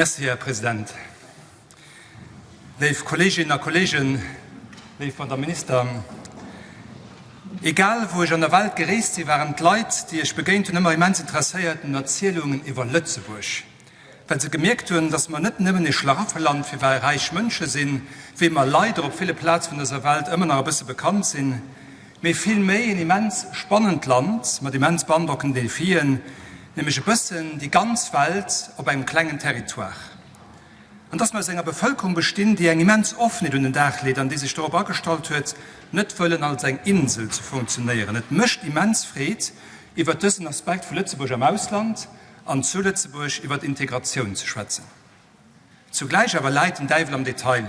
Merci, Här President. Léif Kolleeginnen a Kolleegen, léif Madame Minister, egal wou ech an der Welt gereest sinn, waren d'Leit, déi ech begéint hunn, ëmmer immens interesséiert un Erzielungen iwwer Lëtzebuerg, well se gemierkt hunn, dass mer net nëmmen e Schlaraffeland fir räich Mënsche sinn, wéi mer leider op ville Plaze vun dëser Welt ëmmer nach e bësse bekannt sinn, mee vill méi en immens spannend Land mat immens beandrockenden Defien, nämlech e bëssen déi ganz Welt op engem klengen Territoire. An dass mer aus enger Bevëlkerung bestinn, déi eng immens Offenheet un den Dag leet an déi sech dorop agestallt huet, net wëllen als eng Insel ze funktionéieren. Et mécht immens Freed, iwwert dësen Aspekt vu Lëtzebuerg am Ausland an zu Lëtzebuerg iwwert Integratioun ze schwätzen. Zugläich awer läit den Däiwel am Detail,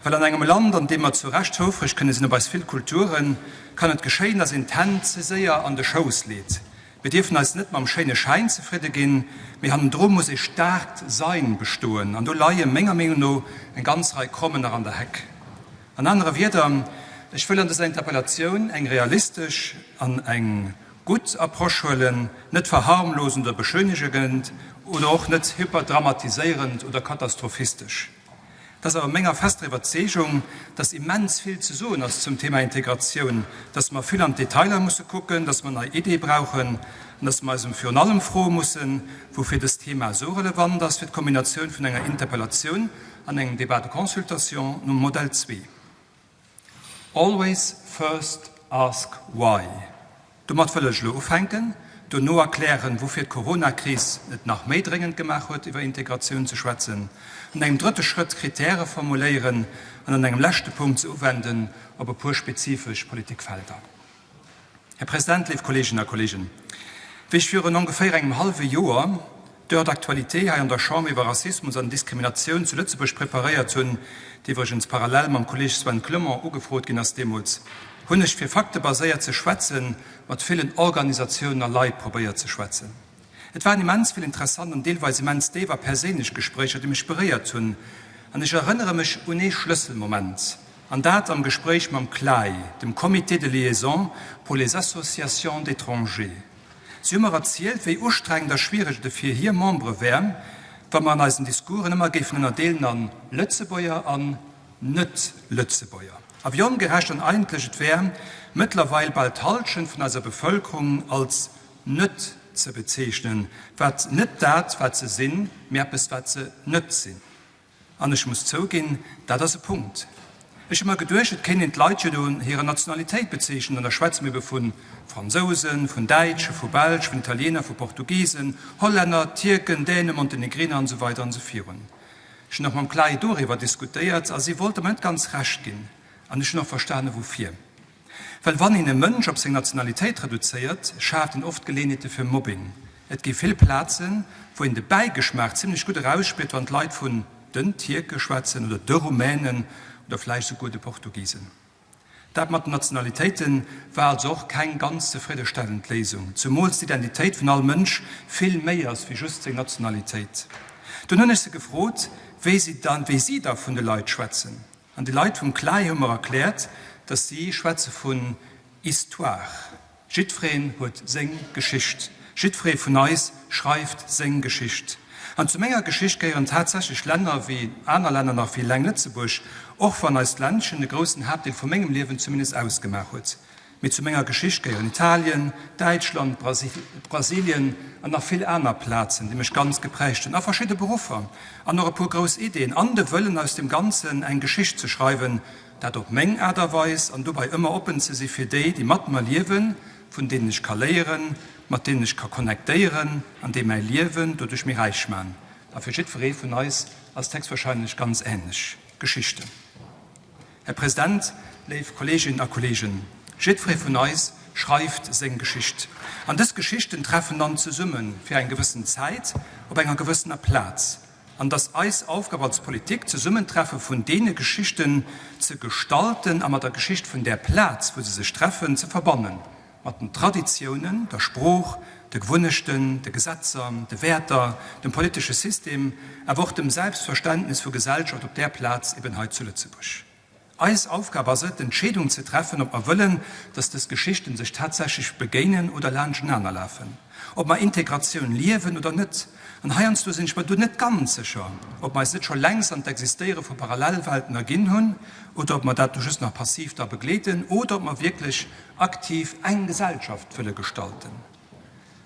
well an engem Land, an deem mer zu Recht houfreg kënne sinn op eis vill Kulturen, kann et geschéien, dass een d'Hänn ze séier an de Schouss leet. Mir dierfen eis net mam schéine Schäin zefridde ginn, mee hannendru muss ee staarkt Sein bestoen. An do leie menger Meenung no eng ganz Rei Krommen nach an der Heck. An anere Wieder, ech wëll an dëser Interpellatioun eng realistesch an eng gutt Approche huelen, net verharmlosend oder beschönigegend oder och net hyperdramatiséierend oder katastrophistesch. Et ass awer menger fester Iwwerzeegung, dass immens vill ze soen ass zum Thema Integratioun, dass mer vill an d'Detailer musse kucken, dass mer nei Iddie brauchen an dass mer eis virun allem froe mussen, woufir dëst Thema esou relevant ass fir d'Kombinatioun vun enger Interpellatioun an engem Débat de consultation nom Modell zwee. Always first ask why. Domat wëll ech elo ufänken, dono erklären, woufir d'Coronakris et nach méi dréngend gemaach huet, iwwer Integratioun ze schwätzen, an engem drëtte Schrëtt Kritäre formuléieren an an engem leschte Punkt se uwenden op e puer spezifesch Politikfelder. Här President, léif Kolleeginnen a Kolleegen, wéi ech virun ongeféier engem hallwe Joer d'Heure d'actualité hei an der Chamber iwwer Rassismus an Diskriminatioun zu Lëtzebuerg preparéiert hunn, déi iwwregens parallel mam Kolleeg Sven Clement ugefrot ginn ass deemools, hunn ech, fir faktebaséiert ze schwätzen, mat villen Organisatiounen a Leit probéiert ze schwätzen. Et waren immens vill interessant an deelweis immens déif a perséinlech Gespréicher, déi mech beréiert hunn. An ech erënnere mech un ee Schlësselmoment, an dat am Gespréich mam CLAE, dem Comité de liaison pour les associations d'étrangers. Si hu mer erzielt, wéi ustrengend a schwiereg et fir hir Membere wär, wa mer an eisen Discoursen ëmmer géifen ënnerdeelen an Lëtzebuerger an Net-Lëtzebuerger. A wéi ongerecht an eigentlech et wär, mëttlerweil bal d'Hallschent vun eiser Bevëlkerung als net ze bezeechnen, wat net dat, wat se sinn, mee eppes, wat se net sinn. An ech muss zouginn, dat ass e Punkt. Ech hu mer geduecht, et kéint een d'Leit jo no hirer Nationalitéit bezeechnen, an da schwätze mir ebe vu Fransousen, vun Däitschen, vu Belsch, vun Italiener, vu Portugisen, Hollänner, Tierken, Dänen, Montenegriner an esou weider an esou virun. Ech hunn och mam CLAE doriwwer diskutéiert a si wollte mer net ganz Recht ginn. An ech hunn och verstane woufir. Well wann een e Mënsch op seng Nationalitéit reduzéiert, schaaft een oft Geleenheete fir Mobbing. Et gi vill Plazen, wou een de Bäigeschmaach zimlech gutt erausspiert, wann d'Leit vun den Tierke schwätzen oder de Rumänen oder vläicht souguer de Portugisen. Dat mat den Nationalitéite war also och keng ganz zefriddestellend Léisung, zumools d'Identitéit vun all Mënsch vill méi ass wéi just seng Nationalitéit. Dunn hunn ech se gefrot, wéi si da vun de Leit schwätzen. An déi Leit vum CLAE hu mer erkläert, dass si schwätze vun Histoire. Jiddwereen huet seng Geschicht. Jiddweree vun eis schreift seng Geschicht. An zu menger Geschicht gehéieren tatsächlech Länner wéi aner Länner nach wéi eleng Lëtzebuerg, och wann eist Ländchen e groussen Haaptdeel vu mengem Liewen zumindest ausgemaach huet. Mee zu menger Geschicht gehéieren Italien, Däitschland, Brasilien an nach vill aner Plazen, déi mech ganz geprägt hunn, a verschidde Beruffer an och e puer grouss Ideen an de Wëllen, aus dem Ganzen eng Geschicht ze schreiwen, dat op meng Aart a Weis an dobei ëmmer oppen ze si fir déi, déi mat mer liewen, vun deenen ech ka léieren, mat deenen ech ka connectéieren an déi mäi Liewen doduerch méi räich man. A fir jiddweree vun eis ass et héchstwahrscheinlech ganz änlech. Geschichten. Här President, léif Kolleeginnen a Kolleegen, jiddweree vun eis schreift seng Geschicht. An dës Geschichten treffen dann zesumme fir eng gewëssen Zäit op enger gewëssener Plaz. An et ass eis Aufgab als Politik, d'Zesummentreffe vun deene Geschichten ze gestalten a mat der Geschicht vun där Plaz, wou se sech treffen, ze verbannen, mat den Traditiounen, der Sprooch, de Gewunnechten, de Gesetzer, de Wäerter, dem politesche System, awer och dem Selbstverständnis vu Gesellschaft op där Plaz, eben hei zu Lëtzebuerg. Eis Aufgab ass et, d'Entscheedung ze treffen, ob mer wëllen, dass dës Geschichten sech tatsächlech begéinen oder laanschtenaner lafen, ob mer Integratioun liewen oder net. An heiansdo sinn ech mer do net ganz sécher, ob mer eis net scho längst an d'Existéiere vu Parallelwelten erginn hunn oder ob mer dat do just nach passiv da begleeten oder ob mer wierklech aktiv eng Gesellschaft wëlle gestalten.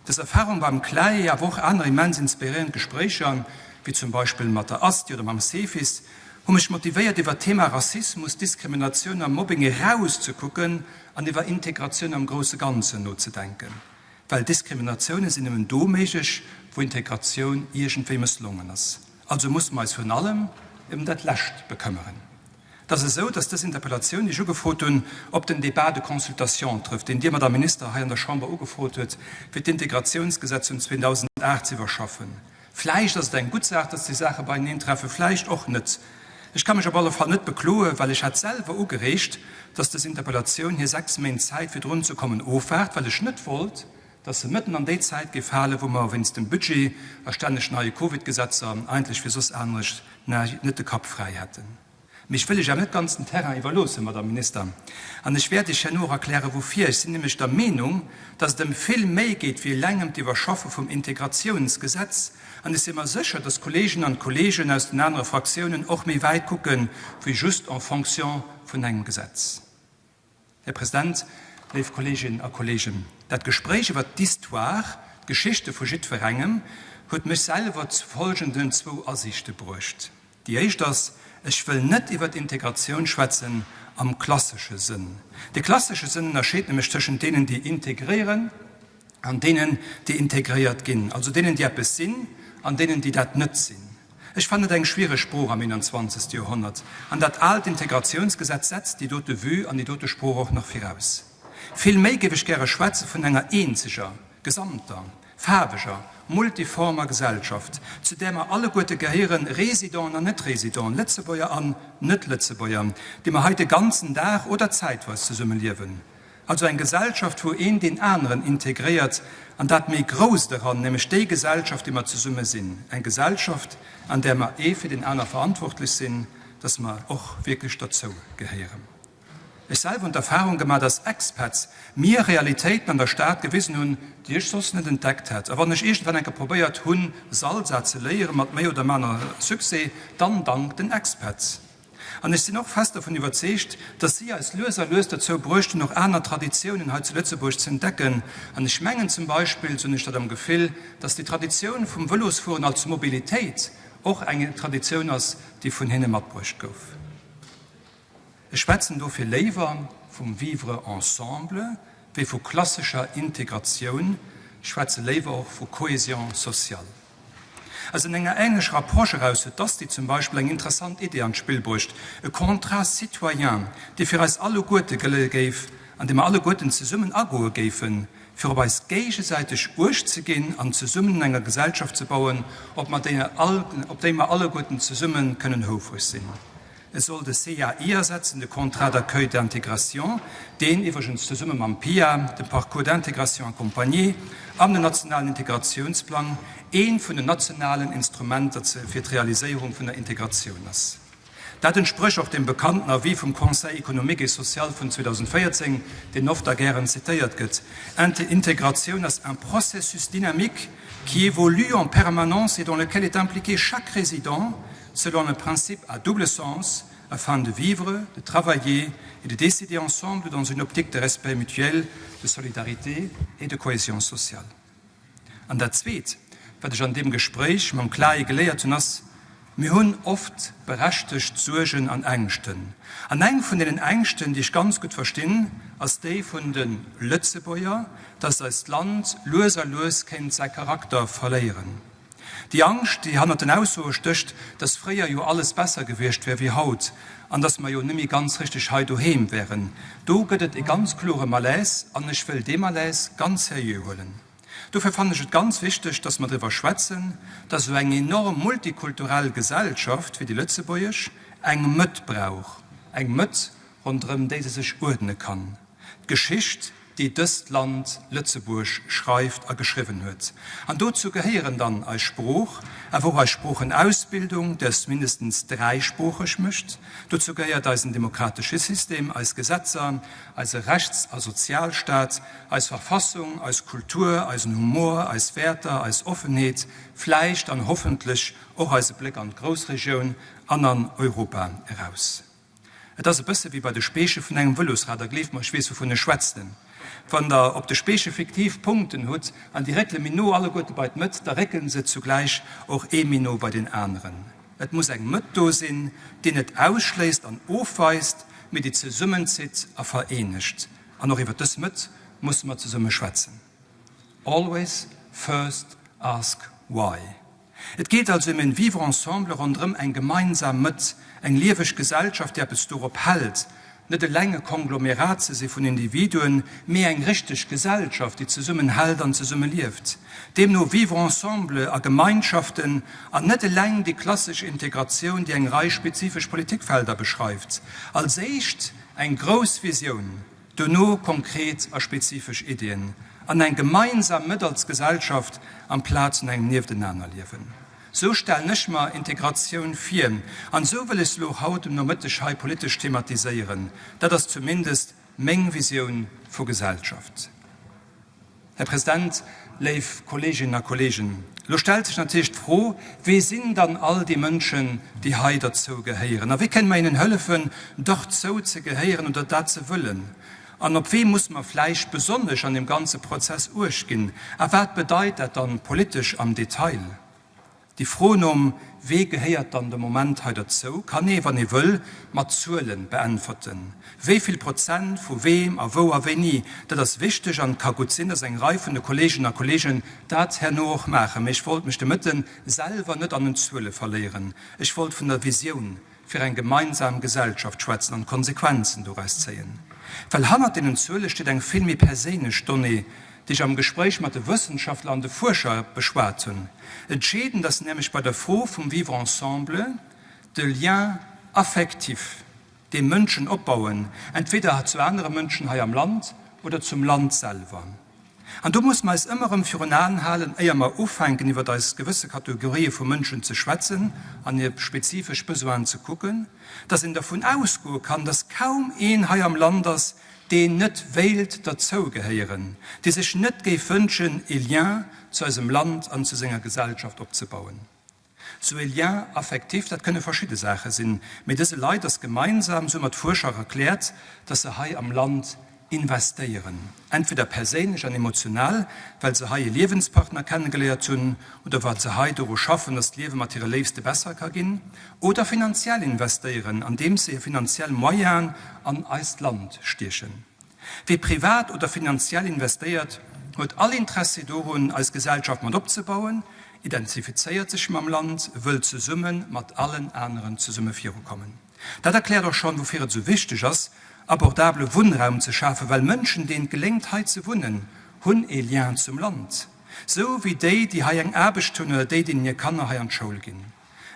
Dës Erfahrung beim CLAE, awer och aner immens inspiréierend Gespréicher, wéi zum Beispill mat der ASTI oder mam Cefis, hu mech motivéiert iwwer d'Thema Rassismus, Diskriminatioun a Mobbing eraus ze kucken an iwwer Integratioun am grousse Ganzen nozedenken. Well Diskriminatioune sinn nëmmen do méiglech, wou Integratioun iergendwéi mësslongen ass. Also musse mer eis virun allem ëm dat Lescht bekëmmeren. Et ass esou, dass dës Interpellatioun, déi ech ugefrot hunn, op den Débat de consultation trëfft, deen Dir, Madame Minister, hei an der Chamber ugefrot huet, fir d'Integratiounsgesetz vun 2008 ze iwwerschaffen. Vläicht ass et eng gutt Saach, dass déi Saache beieneentreffen, vläicht och net. Ech ka mech op alle Fall net bekloen, well ech hat selwer ugereegt, dass dës Interpellatioun hir 6 Méint Zäit, fir drun ze kommen, ofwaart, well ech net wollt, dass se mëtten an déi Zäit géif falen, wou mer wéinst dem Budget a stänneg neie Covid-Gesetzer eigentlech fir soss anerescht net de Kapp fräi hätten. Mee ech wëll Iech awer net ganz den Terrain iwwerloossen, Madame Minister, an ech wäert Iech herno och erklären, woufir. Ech sinn nämlech der Meenung, dass et ëm vill méi geet wéi eleng ëm d'Iwwerschaffe vum Integratiounsgesetz, an ech si mer sécher, dass d'Kolleeginnen an d'Kolleegen aus den anere Fraktiounen och méi wäit kucke wéi just en fonction vun engem Gesetz. Här President, léif Kolleeginnen a Kolleegen, dat Gespréich iwwert d'Histoire, d'Geschichte vu jiddwerengem, huet mech selwer zu folgenden zwou Asiichte bruecht. Déi éischt ass, Ech wëll net iwwert Integratioun schwätzen am klassesche Sënn. De klassesche Sënn ënnerscheet nämlech tëschent deenen, déi integréieren, an deenen, déi integréiert ginn, also deenen, déi eppes sinn, an deenen, déi dat net sinn. Ech fannen et eng schwiereg Sprooch am 21. Joerhonnert, an dat aalt Integratiounsgesetz setzt déi dote Vue an déi dote Sprooch och nach viraus. Vill méi géif ech gäre schwätze vun enger eenzeger, gesamter, faarweger, multiformer Gesellschaft, zu där mer alleguerte gehéieren, Résidenten an Net-Résidenten, Lëtzebuerger an Net-Lëtzebuerger, déi mer hei de ganzen Dag oder zäitweis zesummeliewen. Also eng Gesellschaft, wou een deen aneren integréiert an dat méi Grousst eran, nämlech déi Gesellschaft, déi mer zesumme sinn, eng Gesellschaft, an där mer ee fir deen aner verantwortlech sinn, dass mer och wierklech derzou gehéieren. Ech selwer hunn d'Erfahrung gemaach, dass Expats mir Realitéiten an der Stad gewisen hunn, déi ech soss net entdeckt hätt. A wann ech iergendwann eng Kéier probéiert hunn, Salsa ze léieren, mat méi oder maner Succès, dann dank den Expats. An ech sinn och fest dovun iwwerzeegt, dass si eis lues a lues dozou bruecht hunn, och aner Traditiounen hei zu Lëtzebuerg ze entdecken. An ech mengen zum Beispill, sou hunn ech dat am Gefill, dass déi Traditioun vum Vëlosfueren als Mobilitéit och eng Traditioun ass, déi vun hinne matbruecht gouf. Ech schwätzen dofir léiwer vum Vivre ensemble wéi vu klassescher Integratioun, ech schwätze léiwer och vu Cohésion sociale. Aus an enger änlecher Approche eraus huet d'ASTI zum Beispill eng interessant Idee an d'Spill bruecht, e Contrat citoyen, dee fir eis alleguerte gëlle géif, an dee mer alleguerten zesummen agoe géifen, fir op eis géigesäiteg Uecht ze ginn an zesummen un enger Gesellschaft ze bauen, op déi mer alleguerten zesumme kënnen houfreg sinn. E soll de CAI ersetzen, de Contrat d'accueil d'intégration, deen iwwregens zesumme mam PIA, dem Parcours d'intégration accompagné, an den nationalen Integrationsplang ee vun den nationalen Instrumenter fir d'Realiséierung vun der Integratioun ass. Dat entsprécht och dem bekannten Avis vum Conseil économique et social vun 2014, deen oft a gären zitéiert gëtt, Integratioun ass un processus dynamique qui évolue en permanence et dans lequel est impliqué chaque résident, selon un principe à double sens, afin de vivre, de travailler et de décider ensemble dans une optique de respect mutuel, de solidarité et de cohésion sociale. An dat Zweet, wat ech an deem Gespréich mam CLAE geléiert hunn, ass, Mir hunn oft berechtegt Suergen an Ängschten. An eng vun deenen Ängschten, déi ech ganz gutt verstinn, ass déi vun de Lëtzebuerger, dass eist Land lues a lues kéint säi Charakter verléieren. Déi Angscht, déi hannert den Aussoe stécht, dass fréier jo alles besser gewiescht wär wéi haut an dass mer jo nemmi ganz richteg hei doheem wären, do gëtt et e ganz klore Malaise an ech wëll dee Malaise ganz seriö huelen. Dofir fannen ech et ganz wichteg, dass mer driwwer schwätzen, dass esou eng enorm multikulturell Gesellschaft wéi déi lëtzebuergesch eng Mëtt brauch, eng Mëtt, ronderëm déi se sech uerdne kann. D'Geschicht. déi dëst Land, Lëtzebuerg, schreift a geschriwwen huet. An dozou gehéieren dann eis Sprooch, awer och eis Sproochenausbildung, déi eis mindestens dräisproocheg mécht. Dozou gehéiert eisen demokratesche System, eis Gesetzer, eise Rechts a Sozialstaat, eis Verfassung, eis Kultur, eisen Humor, eis Wäerter, eis Offenheet, vläicht an hoffentlech och eise Bléck an d'Groussregioun an an Europa eraus. Et ass e bësse wéi bei de Speeche vun engem Vëlosrad, a gleeft mer, ech weess, wouvun ech schwätzten. Wann Der op de Speeche fiktiv Punkten hutt an déi réckele méi no alleguerte bei d'Mëtt, da réckele se zugläich och ee méi no bei deen aneren. Et muss eng Mëtt do sinn, déi net ausschléisst an ofweist, mee déi zesummenzitt a vereenegt. An och iwwer dës Mëtt musse mer zesumme schwätzen. Always first ask why. Et geet also ëm en Vivre ensemble ronderëm eng gemeinsam Mëtt, eng lieweg Gesellschaft, déi eppes dorop hält, net eleng e Konglomerat ze si vun Individuen, mee eng richteg Gesellschaft, déi zesummen hält an zesumme lieft. Deemno Vivre ensemble a Gemeinschaften an net eleng déi klassesch Integratioun, déi eng Rei spezifesch Politikfelder beschreift. Als éischt eng grouss Visioun, Dono konkret a spezifesch Iddien an eng gemeinsam Mëtt als Gesellschaft amplaz vun engem Nieftenanerliewen. Sou stellen ech mer Integratioun vir an esou wëll ech se elo och haut um Nomëtteg hei politesch thematiséieren. Dat ass zumindest meng Visioun vu Gesellschaft. Här President, léif Kolleeginnen a Kolleegen, elo stellt sech natierlech d'Fro, Wie sinn dann all déi Mënschen, déi hei derzou gehéieren? A wéi kënne mer hinnen hëllefen, derzou ze gehéieren oder dat ze wëllen? An op wee muss mer vläicht besonnesch an deem ganze Prozess uecht ginn? A wat bedeit dat dann politesch am Detail? Déi Fro nom Wee gehéiert dann de Moment hei derzou kann ee, wann ee wëll, mat Zuele beäntwerten. Wéi vill Prozent vu weem a wou a wéini, dat ass wichteg an et ka gutt sinn, datt eng Rei vun de Kolleeginnen a Kolleegen dat herno och maachen. Mee ech wollt mech de Mëtte selwer net an den Zuele verléieren. Ech wollt vun der Visioun fir eng gemeinsam Gesellschaft schwätzen an d'Konsequenzen doraus zéien. Well hannert deenen Zuele steet eng vill méi perséinlech Donnée, déi ech am Gespréich mat de Wëssenschaftler an de Fuerscher beschwat hunn. Entscheedend ass nämlech bei der Fro vum Vivre ensemble de Lien affectif, dee Mënschen opbauen, entweder zu anere Mënschen hei am Land oder zum Land selwer. An do musse mer eis ëmmer erëm virun Aen halen, éier mer ufänken iwwert eis gewësse Kategorië vu Mënschen ze schwätzen an hir spezifesch Besoinen ze kucken, dass een dervun ausgoe kann, dass kaum een hei am Land ass, deen net wéilt derzougehéieren, dee sech net géif wënschen, e Lien zu eisem Land an zu senger Gesellschaft opzebauen. Sou e Lien affectif, dat kënne verschidde Saache sinn, mee dëse Leit ass gemeinsam, sou mer d'Fuerscher erkläert, dass se hei am Land investéieren, entweder perséinlech an emotional, well se hei e Liewenspartner kennegeléiert hunn oder well se hei doru schaffen, dass d'Liewe mat hire Léifste besser ka ginn, oder finanziell investéieren, andeems se hir finanziell Moyenen an eist Land stiechen. Wie privat oder finanziell investéiert, huet all Interessi dorun, eis Gesellschaft mat opzebauen, identifizéiert sech mam Land, wëll zesumme mat allen aneren zesumme virukommen. Dat erkläert och schonn, woufir et esou wichteg ass, abordabele Wunnraum ze schafen, well Mënschen, deenen et geléngt hei ze wunnen, hunn ee Lien zum Land, sou wéi déi, déi hei eng Aarbecht hunn oder déi, deenen hir Kanner hei an d'Schoul ginn.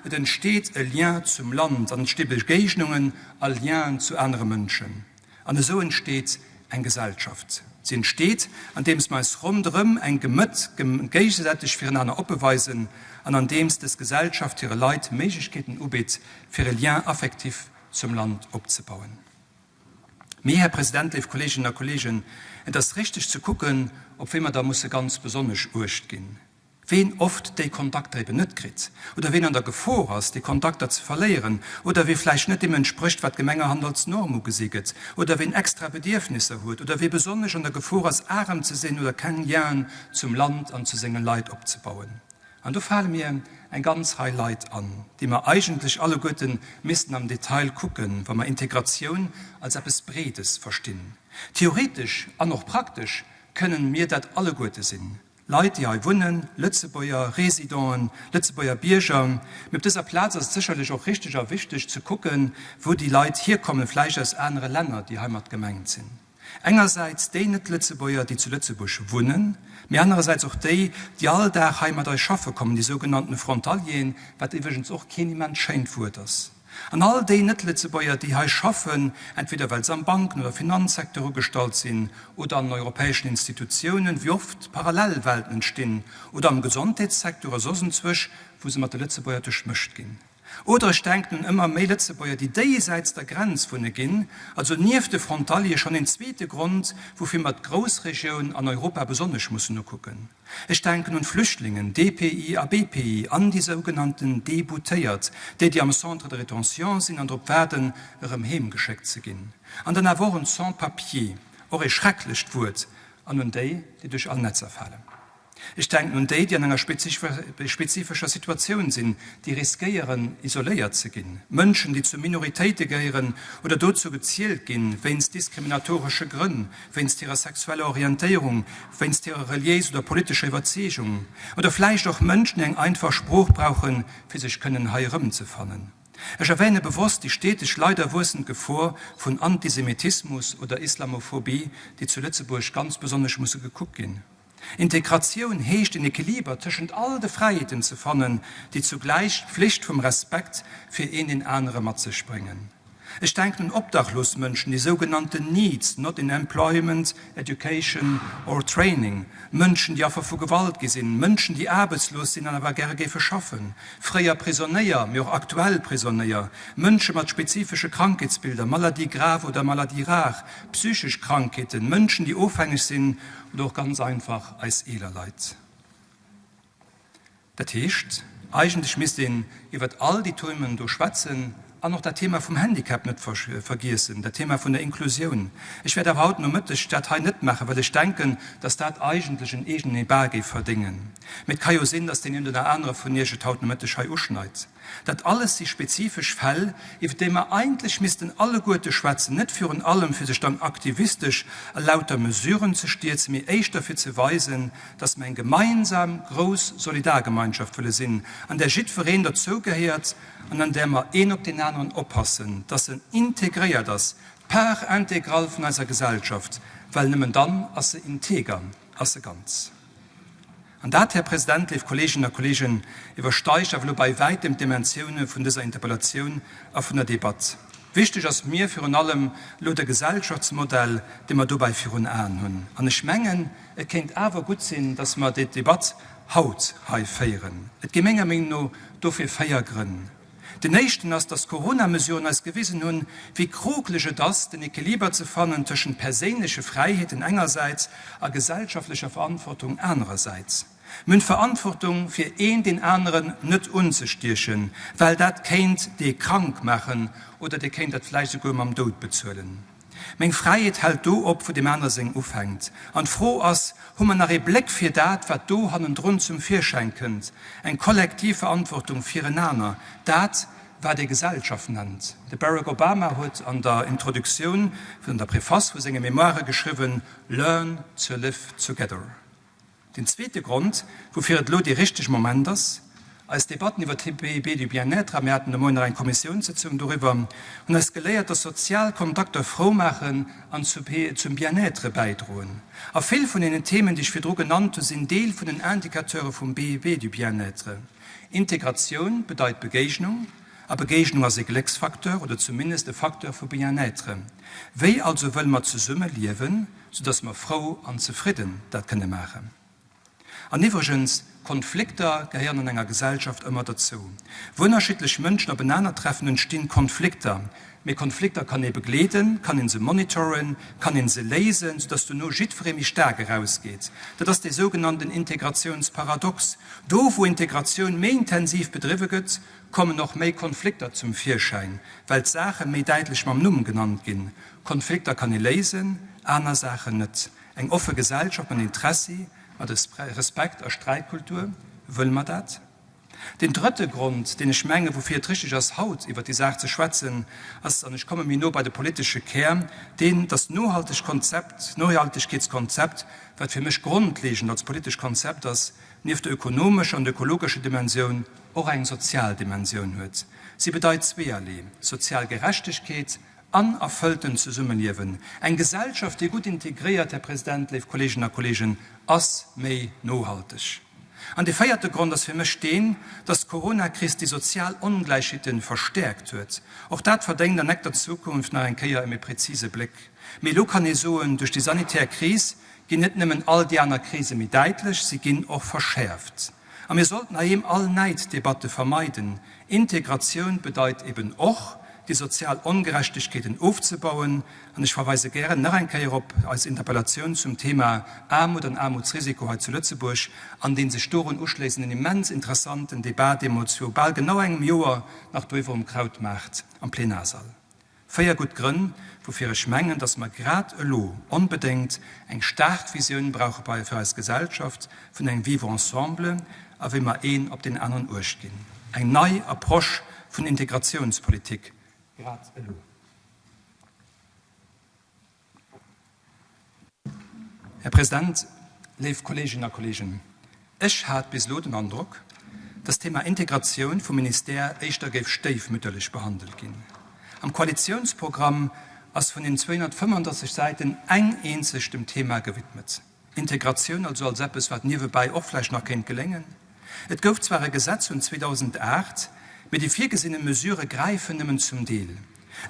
Et entsteet e Lien zum Land an et entsti Begéignungen a Lienen zu anere Mënschen. An esou entsteet eng Gesellschaft. Si entsteet, andeems mer eis ronderëm eng Gemëtt géigesäiteg firenaner oppe weisen an andeems dës Gesellschaft hire Leit Méiglechkeeten ubitt, fir e Lien affectif zum Land opzebauen. Mee, Här President, léif Kolleeginnen a Kolleegen, et ass richteg ze kucken, op wee mer da musse ganz besonnesch Uecht ginn. Ween oft déi Kontakter eben net kritt oder ween an der Gefor ass, déi Kontakter ze verléieren oder wee vläicht net deem entsprécht, wat gemengerhand als Norm ugesi gëtt oder ween extra Bedierfnisser huet oder wee besonnesch an der Gefor ass, arem ze sinn oder keng Lienen zum Land an zu senge Leit opzebauen. An do fale mir eng ganz Rei Leit an, déi mer eigentlech alleguerte missten am Detail kucken, wa mer Integratioun als eppes Breedes verstinn. Theoretesch an och praktesch kënnen mir dat alleguerte sinn. Leit, déi hei wunnen, Lëtzebuerger Résidenten, Lëtzebuerger Bierger. Mee op dëser Plaz ass et sécherlech och richtig a wichteg ze kucken, wou déi Leit hierkommen, vläicht aus anere Länner, déi heimat gemengt sinn. Engersäits déi Net-Lëtzebuerger, déi zu Lëtzebuerg wunnen, mee anerersäits och déi, déi all Dag hei mat eis schaffe kommen, déi sougenannten Frontalieren, wat iwwregens och keen immens schéint Wuert ass. An all déi Net-Lëtzebuerger, déi hei schaffen, entweder well se am Banken oder Finanzsecteur ugestallt sinn oder an europäeschen Institutiounen, wéi oft Parallelwelten entstinn, oder am Gesondheetssecteur oder soss enzwousch, wou se mat de Lëtzebuerger duerchmëscht ginn. Oder ech denken un ëmmer méi Lëtzebuerger, déi déisäits der Grenz wunne ginn, also nieft de Frontaliere schonn een zweete Grond, woufir mer d'Groussregioun an Europa besonnesch mussen ukucken. Ech denken un d'Flüchtlingen, DPI a BPI, an déi sougenannten Deboutéiert, déi, déi am Centre de rétention sinn an drop waarden, erëm heem geschéckt ze ginn. An dann awer och un d'Sans-papiers, och ee schrecklecht Wuert, an un déi, déi duerch all Netzer falen. Ech denken un déi, déi an enger spezifescher Situatioun sinn, déi riskéieren, isoléiert ze ginn, Mënschen, déi zu Minoritéite gehéieren oder dozou gezielt ginn, wéinst diskriminatoresche Grënn, wéinst hirer sexueller Orientéierung, wéinst hirer reliéis oder politescher Iwwerzeegung, oder vläicht och Mënschen, déi eng einfach Sprooch brauchen, fir sech kënnen hei erëmzefannen. Ech erwähne bewosst déi steteg leider wuessend Gefor vun Antisemitismus oder Islamophobie, déi zu Lëtzebuerg ganz besonnesch musse gekuckt ginn. Integratioun heescht en Equiliber tëschent all de Fräiheeten ze fannen, déi zugläich d'Pflicht vum Respekt fir een deen anere mat sech bréngen. Ech denken un obdachlos Mënschen, déi sougenannten NEETs, Not in Employment, Education or Training, Mënschen, déi Affer vu Gewalt gi sinn, Mënschen, déi aarbechtslos sinn an awer gäre géife schaffen, fréier Prisonéier, mee och aktuell Prisonéier, Mënsche mat spezifesche Krankheetsbilder, Maladie grave oder Maladie rare, psychesch Krankheeten, Mënschen, déi ofhängeg sinn oder och ganz einfach eis eeler Leit. Dat heescht, eigentlech misst een iwwert all déi Themen do schwätzen an och dat Thema vum Handicap net vergiessen, dat Thema vun der Inklusioun. Ech wäert awer haut Nomëtteg dat hei net maachen, well ech denken, dass dat eigentlech en eegenen Débat géif verdéngen. Mee et ka jo sinn, dass deen een oder anere vun Iech et haut Nomëtteg hei uschneit. Dat alles si spezifesch Fäll, iwwer déi mer eigentlech missten alleguerte schwätzen, net virun allem fir sech dann aktivistesch a lauter Mesuren ze stierzen, mee éischter fir ze weisen, dass mer eng gemeinsam grouss Solidargemeinschaft wëlle sinn, an där jiddwereen derzougehéiert an an där mer een op deen aneren oppassen, dass en integréiert ass, d'Part intégrale vun eiser Gesellschaft, well nëmmen dann ass se integer, ass se ganz. An dat, Här President, léif Kolleeginnen a Kolleegen, iwwersteigt awer elo bei wäitem d'Dimensioune vun dëser Interpellatioun a vun der Debatt. Wichteg ass mir virun allem elo de Gesellschaftsmodell, dee mer dobäi virun Aen hunn. An ech mengen, et kéint awer gutt sinn, dass mer déi Debatt haut hei féieren. Et gi menger Meenung no dofir 4 Grënn. Den éischten ass, dass d'Coronamesuren eis gewisen hunn, wéi krokeleg et ass, den Equiliber ze fannen tëschent perséinleche Fräiheeten engersäits a gesellschaftlecher Verantwortung anerersäits. Mir hunn d'Verantwortung, fir een deen aneren net unzestiechen, well dat kéint dee krank maachen oder dee kéint dat vläicht esouguer mam Doud bezuelen. Meng Fräiheet hält do op, wou deem anere seng ufänkt. An d'Fro ass, Hu mer nach ee Bléck fir dat, wat do hannendrun zum Virschäin kënnt, eng kollektiv Verantwortung firenaner, dat, wat ee Gesellschaft nennt? De Barack Obama huet an der Introduktioun, an der Preface vu senge Memoiren geschriwwen, Learn to live together. Den zweete Grond, woufir et elo dee richtege Moment ass, Eis Debatten iwwer d'PIB du bien-être, a mir haten de Moien nach eng Kommissiounssëtzung doriwwer, hunn eis geléiert, dass sozial Kontakter frou maachen an zum Bien-être bäidroen. A vill vun deenen Themen, déi ech virdru genannt hu, sinn Deel vun den Indicateure vum PIB du bien-être. Integratioun bedeit Begéignung, a Begéignung ass e Glécksfacteur oder zumindest e Facteur vu Bien-être. Wéi also wëlle mer zesumme liewen? Soudass mer frou an zefridden dat kënne maachen. An iwwregens, Konflikter gehéieren an enger Gesellschaft ëmmer dozou. Wou ënnerschiddlech Mënschen openanertreffen, entstinn Konflikter. Mee Konflikter kann ee begleeden, kann ee se monitoren, kann ee se léisen, soudass dono jiddweree méi staark erausgeet. Dat ass dee sougenannten Integrationsparadox. Do wou Integratioun méi intensiv bedriwwe gëtt, kommen och méi Konflikter zum Virschäin, well d'Saache méi däitlech mam Numm genannt ginn. Konflikter kann ee léisen, aner Saachen net. Eng offe Gesellschaft mat Interessi, mat Respekt a Sträitkultur, wëlle mer dat? Deen drëtte Grond, deen ech mengen, woufir et richtig ass, haut iwwert déi Saach ze schwätzen, ass, an ech komme méi no bei de politesche Kär, deen, dass d'nohalteg Konzept, d'Nohaltegkeetskonzept, wat fir mech grondlegend als politesch Konzept ass, nieft der ökonomescher an der ökologescher Dimensioun och eng sozial Dimensioun huet. Si bedeit zweeërlee, sozial Gerechtegkeet an erfëlltent Zesummeliewen. Eng Gesellschaft, déi gutt integréiert, Här President, léif Kolleeginnen a Kolleegen, ass méi nohalteg. An dee véierte Grond ass fir mech deen, dass d'Coronakris déi sozial Ongläichheete verstäerkt huet. Och dat verdéngt an nächter Zukunft nach eng Kéier e méi präzise Bléck. Mee elo kann ee soen, duerch déi sanitär Kris ginn net nëmmen all déi aner Krise méi däitlech, si ginn och verschäerft. A mir sollten heiheem all Näiddebatte vermeiden. Integratioun bedeit eben och, déi sozial Ongerechtegkeeten ofzebauen. An ech verweise gären nach eng Kéier op eis Interpellatioun zum Thema Aarmut an Aarmutsrisiko hei zu Lëtzebuerg an dee sech dorun uschléissenden immens interessanten Debat deemools viru bal genau engem Joer nach doiwwer um Krautmaart am Plenarsall. Véier gutt Grënn, woufir ech mengen, dass mer grad elo onbedéngt eng staark Visioun brauche bei fir eis Gesellschaft vun engem Vivre ensemble a wéi mer een op deen aneren uecht ginn. Eng nei Approche vun Integratiounspolitik grad elo. Här President, léif Kolleeginnen a Kolleegen, ech hat bis elo den Androck, dass d'Thema Integratioun vum Ministère éischter géif stéifmütterlech behandelt ginn. Am Koalitionsprogramm ass vun den 235 Säiten eng eenzeg dem Thema gewidmet. Integratioun also als eppes, wat niewebäi och vläicht nach kéint geléngen. Et gouf zwar e Gesetz vun 2008, mee déi virgesinne Mesurë gräifen nëmmen zum Deel.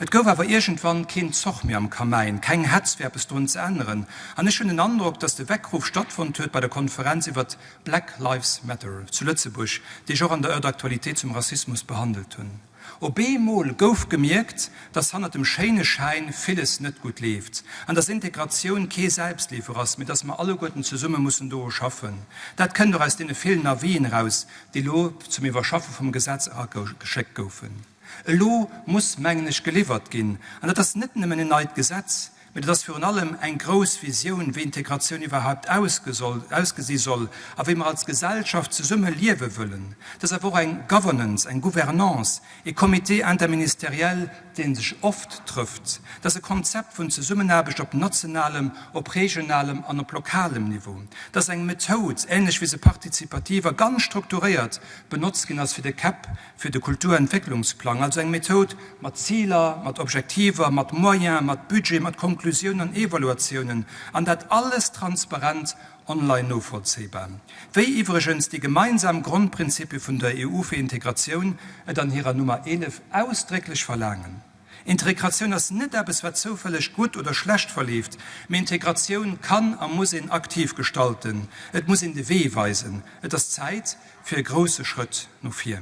Et gouf awer iergendwann keen Zoch méi am Kamäin, keng Hetz fir eppes drun ze änneren. An ech hunn den Androck, datt de Weckruf stattfonnt huet bei der Konferenz iwwert Black Lives Matter zu Lëtzebuerg, déi ech och an der Heure d'actualité zum Rassismus behandelt hunn. Op eemol gouf gemierkt, dass hannert dem schéine Schäin villes net gutt leeft an dass Integratioun kee Selbstleefer ass, mee dass mer alleguerten zesumme mussen doru schaffen. Dat kënnt och aus deene villen Avisen eraus, déi elo zum Iwwerschaffe vum Gesetz erageschéckt goufen. Elo muss, mengen ech, geliwwert ginn. An dat ass net nëmmen en neit Gesetz, Mee dat ass virun allem eng grouss Visioun, wéi Integratioun iwwerhaupt ausgesi soll a wéi mer als Gesellschaft zesumme liewe wëllen. Dat ass awer och eng Governance, eng Gouvernance, ee Comité interministériel, dee sech oft trëfft. Dat ass e Konzept vun Zesummenaarbecht op nationalem, op regionalem an op lokalem Niveau. Dat ass eng Methoud, ähnlech wéi se partizipativ a ganz strukturéiert benotzt ginn ass fir de CAP, fir de Kulturentwécklungsplang, also eng Methoud mat Ziler, mat Objektiver, mat Moyens, mat Budget, mat Konklusiounen an Evaluatiounen, an dat alles transparent online novollzéibar, wéi iwwregens déi gemeinsam Grondprinzipie vun der EU fir Integratioun et an hirer Nummer 11 ausdrécklech verlaangen. Integratioun ass net eppes, wat zoufälleg gutt oder schlecht verleeft, mee Integratioun kann a muss een aktiv gestalten, et muss een de Wee weisen. Et ass Zäit fir e grouse Schrëtt no vir.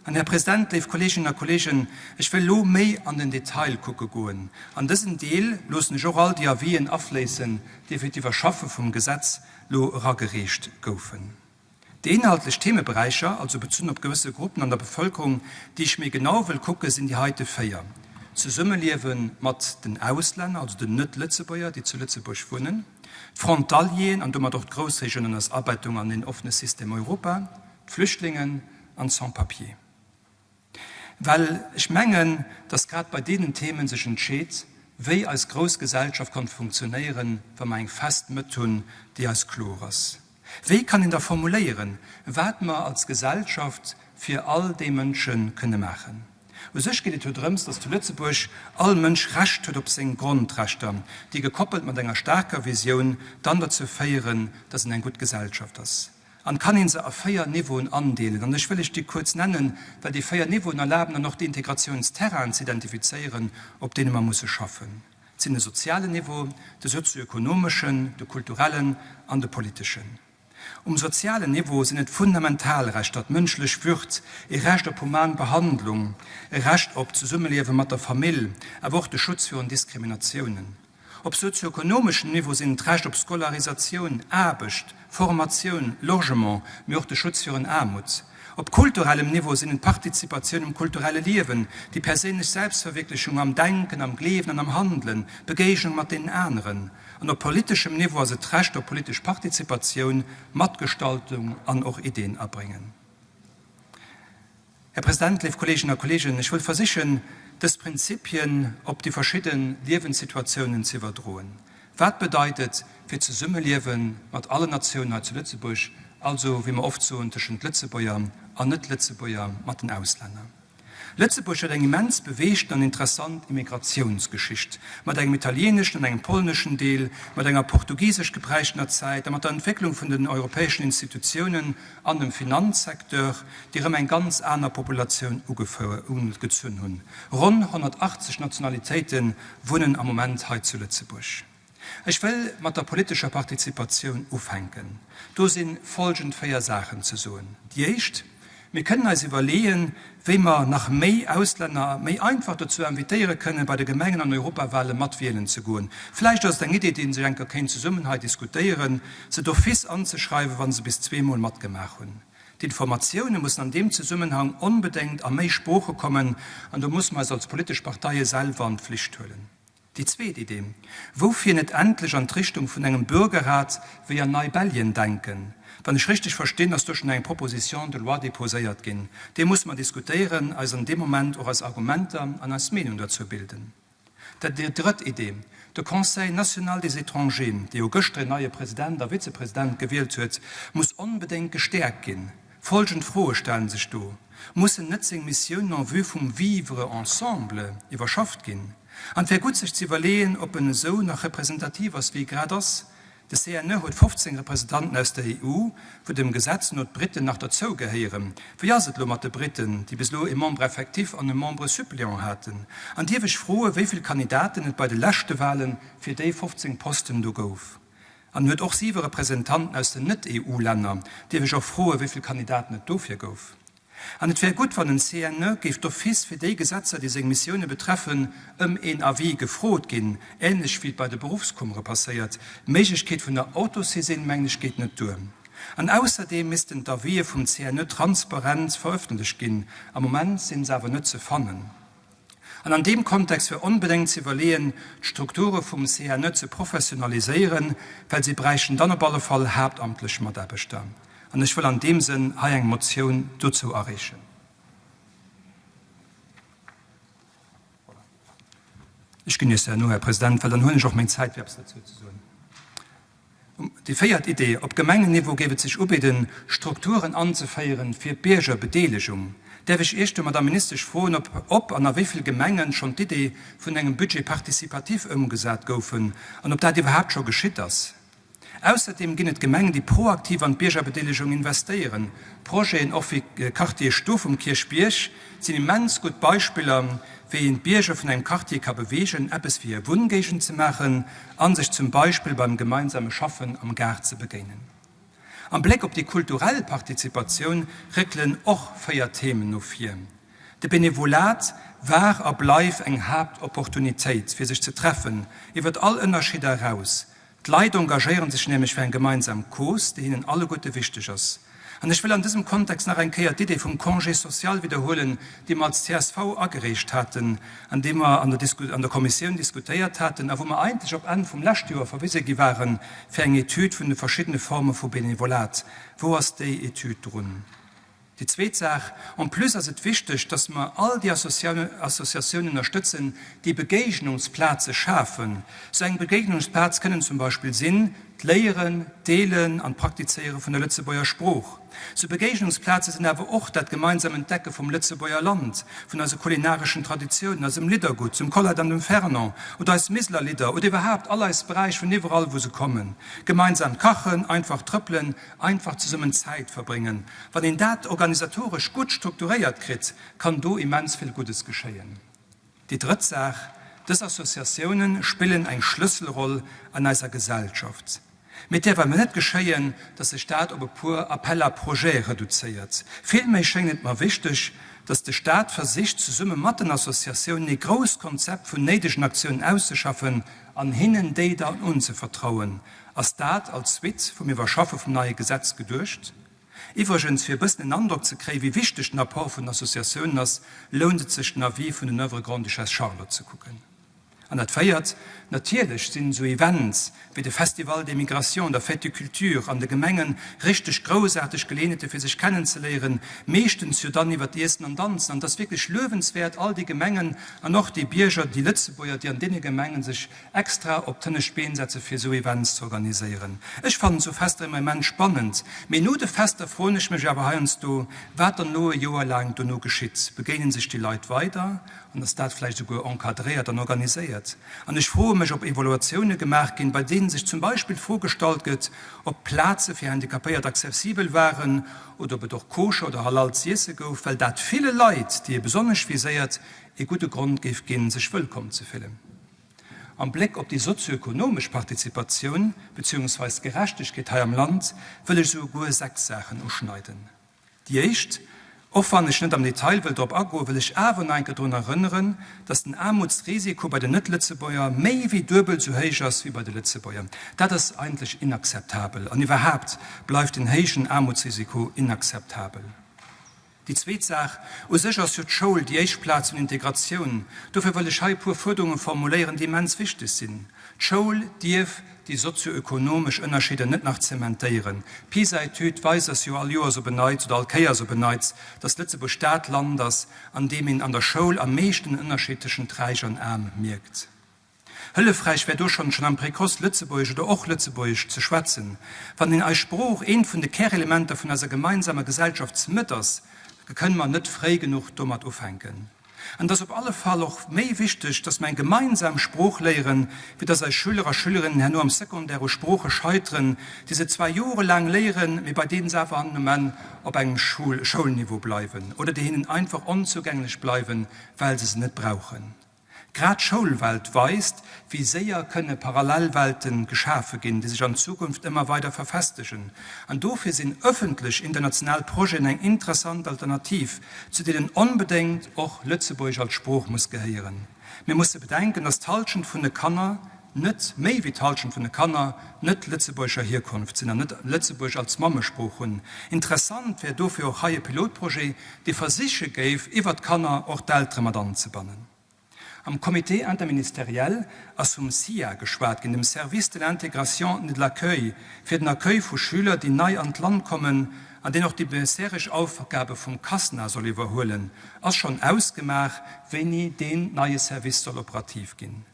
An, Här President, léif Kolleeginnen a Kolleegen, ech wëll elo méi an den Detail kucke goen. An dësen Deel loossen ech och all déi Avisen afléissen, déi fir d'Iwwerschaffe vum Gesetz elo eragereecht goufen. Déi inhaltlech Themeberäicher, also bezunn op gewësse Gruppen an der Bevëlkerung, déi ech méi genau wëll kucke sinn déi heite véier, D'Zesummeliewe mat den Auslänner, also den Net-Lëtzebuerger, déi zu Lëtzebuerg wunnen, D'Frontalieren an domat och d'Groussregioun an eis Abettung an een offene System Europa, d'Flüchtlingen an d'Sans-papiers. Well ech mengen, dass grad bei deenen Themen sech entscheet, wéi eis grouss Gesellschaft kann funktionéieren, wa mer eng fest Mëtt hunn, déi eis kloer ass. Wéi kann een da formuléieren, wat mer als Gesellschaft fir all déi Mënsche kënne maachen? U sech geet et jo drëms, dass zu Lëtzebuerg all Mënsch Recht huet op seng Grondrechter, déi gekoppelt mat enger staarker Visioun dann derzou féieren, dass en eng gutt Gesellschaft ass. An kann een se a 4 Niveauen andeelen. An ech wëll lech déi kuerz nennen, well déi 4 Niveauen erlaben dann och d'Integratiounsterrainen ze identifizéieren, op deene mer musse schaffen. Et sinn de sozialen Niveau, de sozioökonomeschen, de kulturellen an de politeschen. Um sozialen Niveau sinn et fundamental Rechter, d'mënschlech Würd, e Recht op human Behandlung, e Recht op d'Zesummeliewe mat der Famill, awer och de Schutz virun Diskriminatiounen. Op sozioökonomeschem Niveau sinn et d'Recht op Scolarisatioun, Aarbecht, Formatioun, Logement, mee och de Schutz virun Aarmut. Op kulturellem Niveau sinn et d'Partizipatioun um kulturelle Liewen, déi perséinlech Selbstverwierklechung am Denken, am Gleewen an am Handelen, d'Begéignung mat deenen aneren. An op politeschem Niveau ass et d'Recht op politesch Partizipatioun, Matgestaltung an och Ideen abréngen. Här President, léif Kolleeginnen a Kolleegen, ech wëll versichen, dës Prinzipien op déi verschidde Liewenssituatiounen ze iwwerdroen. Wat bedeit et fir d'Zesummeliewe mat allen Natiounen hei zu Lëtzebuerg, also, wéi mer oft soen, tëschent Lëtzebuerger an Net-Lëtzebuerger, mat den Auslänner? Lëtzebuerg huet eng immens beweegten an interessant Immigratiounsgeschicht, mat engem italieeneschen an engem polneschen Deel, mat enger portugisesch geprägtener Zäit a mat der Entwécklung vun den europäeschen Institutiounen an dem Finanzsecteur, déi erëm eng ganz aner Populatioun ugezunn hunn. Ronn 180 Nationalitéite wunnen am Moment hei zu Lëtzebuerg. Ech wëll mat der politescher Partizipatioun ufänken. Do si folgend 4 Saachen ze soen. Déi éischt, Mir kënnen eis iwwerleeën, wéi mer nach méi Auslänner méi einfach dozou invitéiere kënnen, bei de Gemengen an Europawale mat wielen ze goen. Vläicht ass et eng Idee, déi een sech eng Kéier kéint zesummen hei diskutéieren, se d'office anzeschreiwen, wa se bis zweemol matgemaach hunn. D'Informatioune mussen an deem Zesummenhang onbedéngt a méi Sprooche kommen an do musse mer eis als politesch Parteie selwer an d'Flicht huelen. Déi zweet Idee, Woufir net endlech an d'Richtung vun engem Bürgerrat wéi an Neibellien denken? Wann ech richteg verstinn, ass do schonn eng Proposition de loi déposéiert ginn. Déi musse mer diskutéieren, eis an deem Moment och eis Argumenter an eis Meenung derzou bilden. Déi drëtt Idee, De Conseil national des étrangers, dee jo gëschter een neie President a Vizepresident gewielt huet, muss onbedéngt gestäerkt ginn. Folgend Froe stellen sech do, Mussen net seng Missiounen en vue vum Vivre ensemble iwwerschafft ginn? An et wär gutt sech ze iwwerleeën, ob en esou nach representativ ass, wéi e grad ass. De CNE huet 15 Representanten aus der EU, wou dem Gesetz no d'Briten nach derzou gehéieren. Wéi ass et elo mat de Briten, déi bis elo e Membre effectif an e Membre suppléant haten? An dierf ech froen, wéi vill Kandidaten et bei de leschte Wale fir déi 15 Posten do gouf? An en huet och siwe Representanten aus den Net-EU-Länner. Dierf ech och froen, wéi vill Kandidaten et dofir gouf? An et wär gutt, wann den CNE géif d'office fir déi Gesetzer, déi seng Missioune betreffen, ëm een Avis gefrot ginn, ähnlech wéi et bei de Beruffskummere passéiert. D'Méiglechkeet vun der Autosaisine, mengen ech, geet net duer. An ausserdeem missten d'Avisë vum CNE transparent verëffentlecht ginn. Am Moment sinn se awer net ze fannen. An an deem Kontext wär onbedéngt ze iwwerleeën, d'Strukture vum CNE ze professionaliséieren, well si bräichten dann op alle Fall haaptamtlech Mataarbechter. An ech wëll an deem Sënn hei eng Motioun dozou areechen. Voilà. Ech ginn Iech se herno, Här President, well dann huelen ech och meng Zäit, fir eppes dozou ze soen. Déi véiert Idee, Op Gemengenniveau géif et sech ubidden, Strukturen anzeféieren fir d'Biergerbedeelegung. Däerf ech Iech do, Madamm Ministesch, froen, ob ob an a wéi vill Gemengen schonn d'Idee vun engem Budget participatif ëmgesat goufen an ob dat iwwerhaapt scho geschitt ass? Ausserdeem ginn et Gemengen, déi proaktiv an d'Biergerbedeelegung investéieren. Projeten och wéi Quartier Stuff um Kierchbierg sinn immens gutt Beispiller, wéi een d'Bierger vun engem Quartier ka beweegen, eppes fir hir Wunngéigend ze maachen a sech zum Beispill beim gemeinsame Schaffen am Gaart ze begéinen. Am Bléck op déi kulturell Partizipatioun réckelen och 4 Themen no vir. De Benevolat war a bleif eng Haaptopportunitéit, fir sech ze treffen, iwwert all Ënnerscheeder eraus. D'Leit engagéieren sech nämlech fir eng gemeinsam Cause, déi hinnen alleguerte wichteg ass. An ech wëll an dësem Kontext nach eng Kéier d'Idee vum Congé social widderhuelen, déi mer als csv agereecht haten an déi mer an der Kommissioun diskutéiert haten a wou mer eigentlech op Enn vum leschte Joer verwise gi ware fir eng Etüd vun de verschiddene Forme vu Benevolat. Wou ass déi Etüd drun? Déi zweet Saach, En plus ass et wichteg, dass mer all déi Associatiounen ënnerstëtzen, déi Begéignungsplaze schafen. Sou eng Begéignungsplaz kënnen zum Beispill sinn d'Léieren, d'Deelen an d'Praktizéiere vun der Lëtzebuerger Sprooch. Sou Begéignungsplaze sinn awer och dat gemeinsam Entdecke vum Lëtzebuerger Land, vun eise kulinareschen Traditiounen, eisem Liddergutt, zum Colette an dem Fernand oder eis Miseler Lidder oder iwwerhaapt all eis Bräich vun iwwerall wou se kommen. Gemeinsam kachen, einfach trëppelen, Einfach zesummen Zäit verbréngen. Wann een dat organisatoresch gutt strukturéiert kritt, kann do immens vill Guddes geschéien. Déi drëtt Saach, Dës Associatiounen spillen eng Schlësselroll an eiser Gesellschaft. Mee et däerf awer net geschéien, dass sech dat op e puer Appels à projets reduzéiert. Villméi schéngt et mer wichteg, dass de Stat versicht, zesumme mat den Associatiounen ee grousst Konzept vun néidegen Aktiounen auszeschaffen an hinnen déi dann unzevertrauen. Ass dat als Suite vum Iwwerschaffe vum neie Gesetz geduecht? Iwwregens, fir e bëssen en Androck ze kréien, wéi wichteg den Apport vun den Associatiounen ass, lount et sech den Avis vun den Oeuvres Grande-Duchesse Charlotte ze kucken. An dat Véiert, Natierlech sinn esou Events wéi de Festival des Migrations oder Fête du Culture an de Gemengen richteg groussaarteg Geleeënheete fir sech kennenzeléieren, meeschtens jo dann iwwert Iessen an Danzen. An et ass wierklech luewenswäert, all déi Gemengen an och déi Bierger, déi Lëtzebuerger, déi an deene Gemengen sech extra op d'hënnescht Been setze fir esou Events ze organiséieren. Ech fannen esou Fester ëmmer immens spannend, mee no de Fester froen ech mech awer heiansdo, wat dann elo e Joer laang dono geschitt. Begéinen sech déi Leit weider an ass dat vläicht esouguer encadréiert an organiséiert? An ech froe mech, ob Evaluatioune gemaach ginn, bei deenen sech zum Beispill d'Fro gestallt gëtt, ob d'Plaze fir Handicapéiert accessibel waren oder ob et och koscher oder halal z'iesse gouf, well dat ville Leit, déi ee besonnesch viséiert, ee gudde Grond géif ginn, sech wëllkomm ze fillen. Am Bléck op déi sozioekonomesch Partizipatioun beziehungsweis d'Gerechtegkeet hei am Land wëll ech esouguer 6 Saachen uschneiden. Déi éischt, och wann ech net am Detail wëll drop agoen, wëll ech awer nach eng Kéier drun erënneren, dass den Aarmutsrisiko bei den Net-Lëtzebuerger méi wéi duebel esou héich ass wéi bei de Lëtzebuerger. Dat ass eigentlech inakzeptabel an iwwerhaapt bleift den héijen Aarmutsrisiko inakzeptabel. Déi zweet Saach, U sech ass jo d'Schoul déi éischt Plaz vun Integratioun. Dofir wëll ech hei e puer Fuerderunge formuléieren, déi immens wichteg sinn. D'Schoul dierf déi sozioökonomesch Ënnerscheeder net nach zementéieren. D'PISA-Etüd weist eis jo all Joers op en Neits oder all Kéiers op en Neits, dass Lëtzebuerg dat Land ass, an deem een an der Schoul am meeschten den Ënnerscheed tëschent Räich an Aarm mierkt. Hëllefräich wär do schonn, schonn am Précoce Lëtzebuergesch oder och Lëtzebuergesch ze schwätzen. Wann een eis Sprooch eent vun de Kärelementer vun eiser gemeinsamer Gesellschaftsmëtt ass, da kënne mer net fréi genuch domat ufänken. An et ass op alle Fall och méi wichteg, dass mer eng gemeinsam Sprooch léieren, wéi dass eis Schüler a Schülerinnen herno am Secondaire u Sprooche scheiteren, déi se zwar jorelaang léieren, mee bei deenen se awer an um Enn op engem Schoulniveau bleiwen oder déi hinnen einfach onzougänglech bleiwen, well se se net brauchen. Grad d'Schoulwelt weist, wéi séier kënne Parallelwelte geschafe ginn, déi sech an Zukunft ëmmer weider verfestegen. An dofir sinn ëffentlech international Projeten eng interessant Alternativ, zu deenen onbedéngt och Lëtzebuergesch als Sprooch muss gehéieren. Mir musse bedenken, dass d'Halschent vun de Kanner net, méi wéi d'Halschent vun de Kanner net lëtzebuergescher Hierkonft sinn an net Lëtzebuergesch als Mammesprooch hunn. Interessant wär dofir och hei e Pilotprojet, dee versiche géif, iwwert d'Kanner och d'Eltere mat anzebannen. Am Comité interministériel ass vum SIA geschwat ginn, dem Service de l'intégration et de l'accueil, fir den Accueil vu Schüler, déi nei an d'Land kommen, an deen och déi bishereg Aufgabe vum CASNA soll iwwerhuelen. Ass schonn ausgemaach, wéini deen neie Service soll operativ ginn?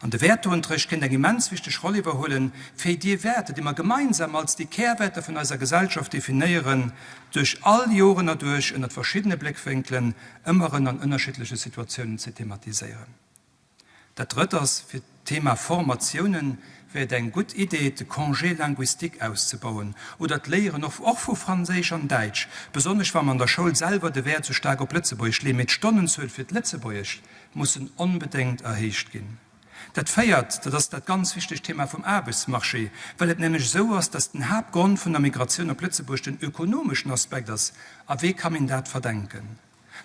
An de Wäerteunterrecht kéint eng immens wichteg Roll iwwerhuelen, fir déi Wäerter, déi mer gemeinsam als déi Kärwäerter vun eiser Gesellschaft definéieren, duerch all Joren erduerch, ënnert verschiddene Bléckwénkelen, ëmmer erëm an ënnerschiddleche Situatiounen ze thematiséieren. Dat Drëtt ass, fir d'Thema Formatiounen wär et eng gutt Idee, de Congé linguistique auszebauen oder d'Léieren och och vu Franséisch an Däitsch, besonnesch wa mer an der Schoul selwer de Wäert sou staark op Lëtzebuergesch leeën, mee d'Stonnenzuel fir d'Lëtzebuergescht mussen onbedéngt erhéicht ginn. Dat Véiert, dat ass dat ganz wichtegt Thema vum Aarbechtsmarché, well et nämlech esou ass, dass den Haaptgrond vun der Migratioun op Lëtzebuerg den ökonomeschen Aspekt ass. A wee kann een dat verdenken?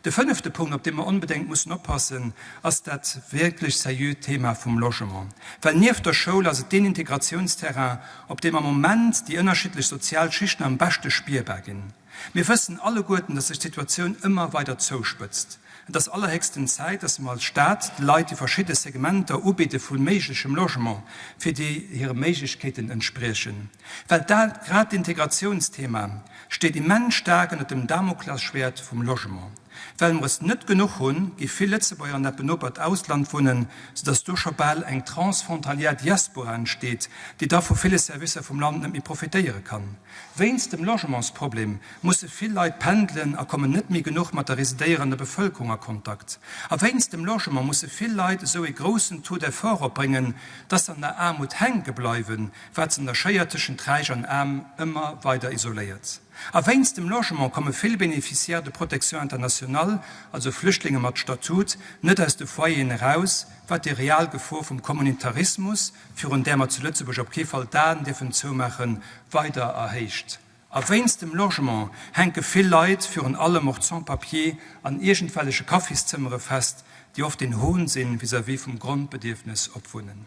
De fënnefte Punkt, op dee mer onbedéngt mussen oppassen, ass dat wierklech seriöt Thema vum Logement. Well nieft der Schoul ass et deen Integratiounsterrain, op deem am Moment déi ënnerschiddlech sozial Schichten am beschte spierbar ginn. Mir wëssen alleguerten, dass sech d'Situatioun ëmmer weider zouspëtzt. Et ass allerhéchsten Zäit, dass mer als Stat de Leit déi verschidde Segmenter ubidde vu méiglechem Logement, fir déi hire Méiglechkeeten entspriechen. Well dat, grad d'Integratiounsthema steet immens staark ënnert dem Damoklesschwäert vum Logement. Well mer es net genuch hunn, gi vill Lëtzebuerger an dat benopert Ausland wunnen, soudass do scho bal eng transfrontalière Diaspora entsteet, déi da vu ville Servicer vum Land net méi profitéiere kann. Wéinst dem Logementsproblem musse vill Leit pendelen a kommen net méi genuch mat der residéierender Bevëlkerung a Kontakt. A wéinst dem Logement musse vill Leit esou ee groussen Taux d'effort opbréngen, dass se an der Aarmut hänke bleiwen, wat se an der Schéier tëschent Räich an Aarm ëmmer weider isoléiert. A wéinst dem Logement komme vill Bénéficiaires de protection internationale, also Flüchtlinge mat Statut, net aus de Foyeren eraus, wat déi real Gefor vum Kommunitarismus, virun där mer zu Lëtzebuerg op kee Fall d'Aen dierfen zoumaachen, weider erhéicht. A wéinst dem Logement hänke vill Leit, virun allem och d'Sans-papiers, an iergendwelleche Kaffiszëmmere fest, déi oft een Hohn sinn vis-à-vis vum Grondbedierfnes op Wunnen.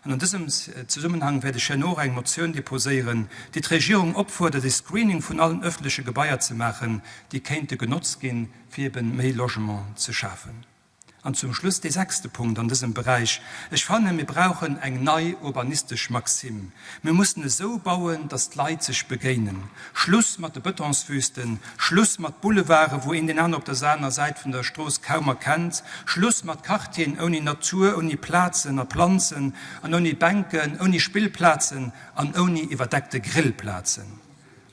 An an dësem Zesummenhang wäert ech herno och eng Motioun deposéieren, déi d'Regierung opfuerdert, e Screening vun allen öffentleche Gebaier ze maachen, déi kéinte genotzt ginn, fir eben méi Logement ze schafen. An zum Schluss dee sechste Punkt an dësem Beräich, Ech fannen, mir brauchen eng nei urbanistesch Maxime. Mir mussen esou bauen, dass d'Leit sech begéinen. Schluss mat de Betonswüsten, Schluss mat Boulevarden, wou een deen anere op der aner Säit vun der Strooss kaum erkennt, Schluss mat Quartieren ouni Natur, ouni Plazen a Planzen an ouni Bänken, ouni Spillplazen an ouni iwwerdeckte Grillplazen.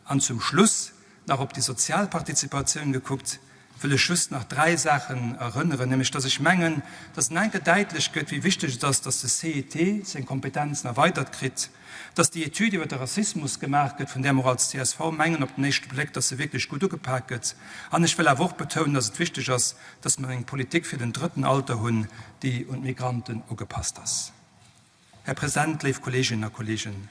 An zum Schluss Nach op déi sozial Participatioun gekuckt, wëll ech just nach 3 Saachen erënneren, nämlech dass ech mengen, dass en enke däitlech gëtt, wéi wichteg et ass, dass de CET seng Kompetenzen erweidert kritt, dass déi Etüd iwwert de Rassismus gemaach gëtt, vun där mer och als csv mengen op den éischte Bléck, dass se wierklech gutt ugepak gëtt. An ech wëll awer och betounen, dass et wichteg ass, dass mer eng Politik fir den drëtten Alter hunn, déi un d'Migranten ugepasst ass. Här President, léif Kolleeginnen a Kolleegen,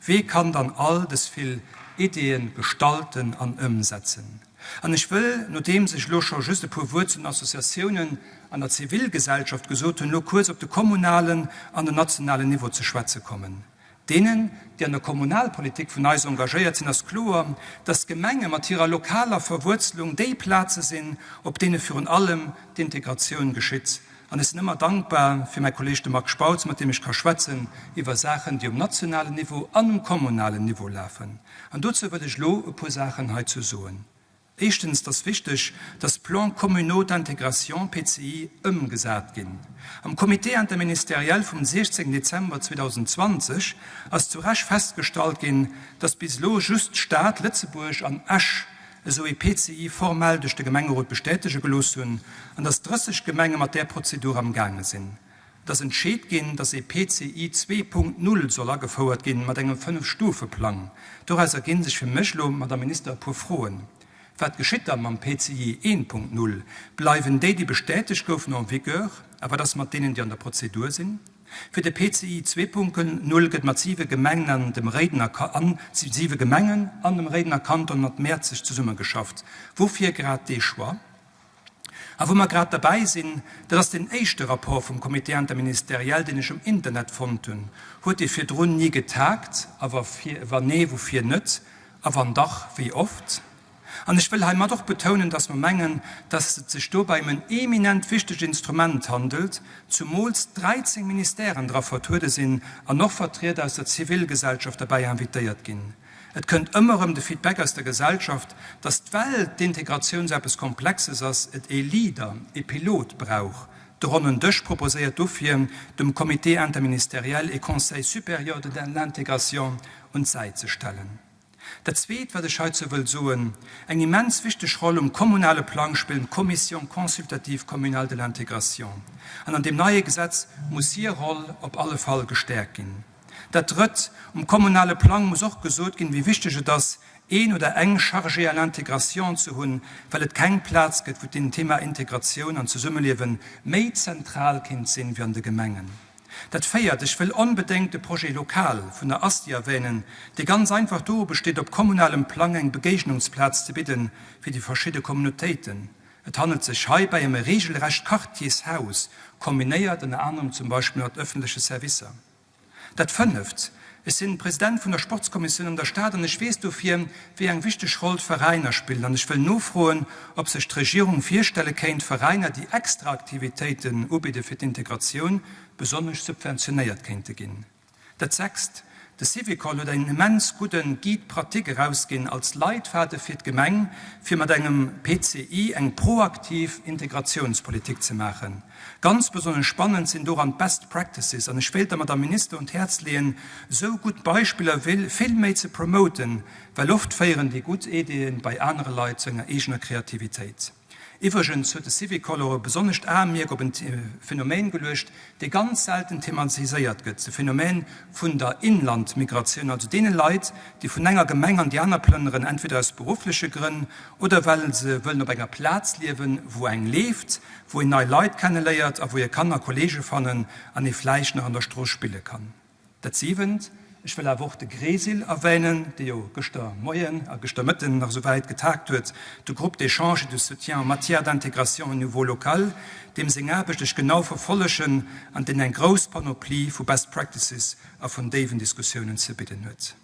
wee kann dann all des vill Ideeën gestalten an ëmsetzen? An ech wëll, nodeems ech elo scho just e puer Wuert zu den Associatiounen an der Zivilgesellschaft gesot hunn, elo kuerz op de kommunalen an den nationalen Niveau ze schwätze kommen. Deenen, déi an der Kommunalpolitik vun eis engagéiert sinn, ass kloer, dass d'Gemenge mat hirer lokaler Verwuerzelung déi Plaze sinn, op deene virun allem d'Integratioun geschitt. An ech sinn ëmmer dankbar fir mäi Kolleeg de Marc Spautz, mat deem ech ka schwätzen iwwer Saachen, déi um nationalen Niveau an um kommunalen Niveau lafen. An dozou wëll ech elo e puer Saachen heizou soen. Éischtens, et ass wichteg, dass d'Plans communaux d'intégration, PCI, ëmgesat ginn. Am Comité interministériel vum 16 Dezember 2020 ass zu Recht festgestallt ginn, dass bis elo just d'Stad Lëtzebuerg an Esch esou ee PCI formell duerch de Gemengerot bestätege gelooss hunn an dass 30 Gemenge mat där Prozedur am gaange sinn. Et ass entscheet ginn, dass ee PCI 2.0 soll agefouert ginn mat engem Fënnef-Stufe-Plang. Doraus erginn sech fir mech elo, Madame Minister, e puer Froen. Wat geschitt da mam PCI 1.0? Bleiwen déi, déi bestätegt goufen, en vigueur? A wat ass mat deenen, déi an der Prozedur sinn? Fir de PCI 2.0 gëtt mat siwe Gemengen an dem Réidener an siwe Gemengen an dem Réidener Kanton mat Mäerzeg zesummegeschafft. Woufir grad dee Choix? A wou mer grad derbäi sinn, dat ass deen éischte Rapport vum Comité interministériel, deen ech um Internet fonnt hunn. Huet dee virdrun ni getaagt? A wa nee, woufir net? A wann dach, wéi oft? An ech wëll heimat och betounen, dass mer mengen, dass et sech dobäi ëm en eminent wichtegt Instrument handelt, zumools 13 Ministèren dra vertruede sinn an och Vertrieder aus der Zivilgesellschaft derbäi invitéiert ginn. Et kënnt ëmmer erëm de Feedback aus der Gesellschaft, dass well d'Integratioun sou eppes Komplexes ass, et ee Leader, ee Pilot brauch. De ronnen Dësch proposéiert dofir, dem Comité interministériel ee Conseil supérieur de l'intégration un d'Säit ze stellen. Dat Zweet, wat ech heizou wëll soen, Eng immens wichteg Roll um kommunale Plang spillen d'Commissions consultatives communales de l'intégration. An an deem neie Gesetz muss hir Roll op alle Fall gestäerkt ginn. Dat Drëtt, Um kommunale Plang muss och gesot ginn, wéi wichteg et ass, een oder eng Chargée à l'intégration ze hunn, well et keng Plaz gëtt, wou d'Thema Integratioun an Zesummeliewe méi zentral kéint sinn, wéi an de Gemengen. Dat Véiert, Ech wëll onbedéngt de Projet local vun der ASTI erwänen, dee ganz einfach doru besteet, op kommunalem Plang eng Begéignungsplaz ze bidden fir déi verschidde Communautéiten. Et handelt sech heibäi ëm e regelrecht Quartiershaus, kombinéiert ënner anerem zum Beispill mat öffentleche Servicer. Dat Fënneft, Ech sinn President vun der Sportskommissioun an der Stad an ech weess dofir, wéi eng wichteg Roll d'Veräiner spillen. An ech wëll nofroen, ob sech d'Regierung virstelle kéint, Veräiner, déi extra Aktivitéiten ubidde fir d'Integratioun, besonnesch subventionéiert kéinte ginn. Dat Sechst, De Syvicol huet en immens gudden Guide pratique erausginn als Leitfade fir d'Gemeng, fir mat engem PCI eng proaktiv Integratiounspolitik ze maachen. Ganz besonnesch spannend sinn doran d'Best Practices an ech wéilt der Madame Minister un d'Häerz leeën, esou gutt Beispiller vill méi ze promoten, well oft féieren déi gutt Ideeën bei anere Leit zu enger eegener Kreativitéit. Iwwregens huet de Syvicol och e besonnescht Aemierk op en Phänomen geluecht, dee ganz selten thematiséiert gëtt, de Phänomen vun der Inlandmigratioun, also deene Leit, déi vun enger Gemeng an déi aner plënneren, entweder aus beruffleche Grënn oder well se wëllen op enger Plaz liewen, wou eng leeft, wou een nei Leit kenneléiert a wou ee Kanner Kollege fannen an ee vläicht nach an der Strooss spille kann. Dat Siwent, ech wëll awer och de GRESIL erwänen, dee jo gëschter Moien a gëschter Mëtten nach esou wäit getaagt huet, de Groupe d'échange et de soutien en matière d'intégration au niveau local, deem seng Aarbecht ech genau verfollegen an deen eng grouss Panoplie vu Best Practices a vun déiwen Diskussiounen ze bidden huet.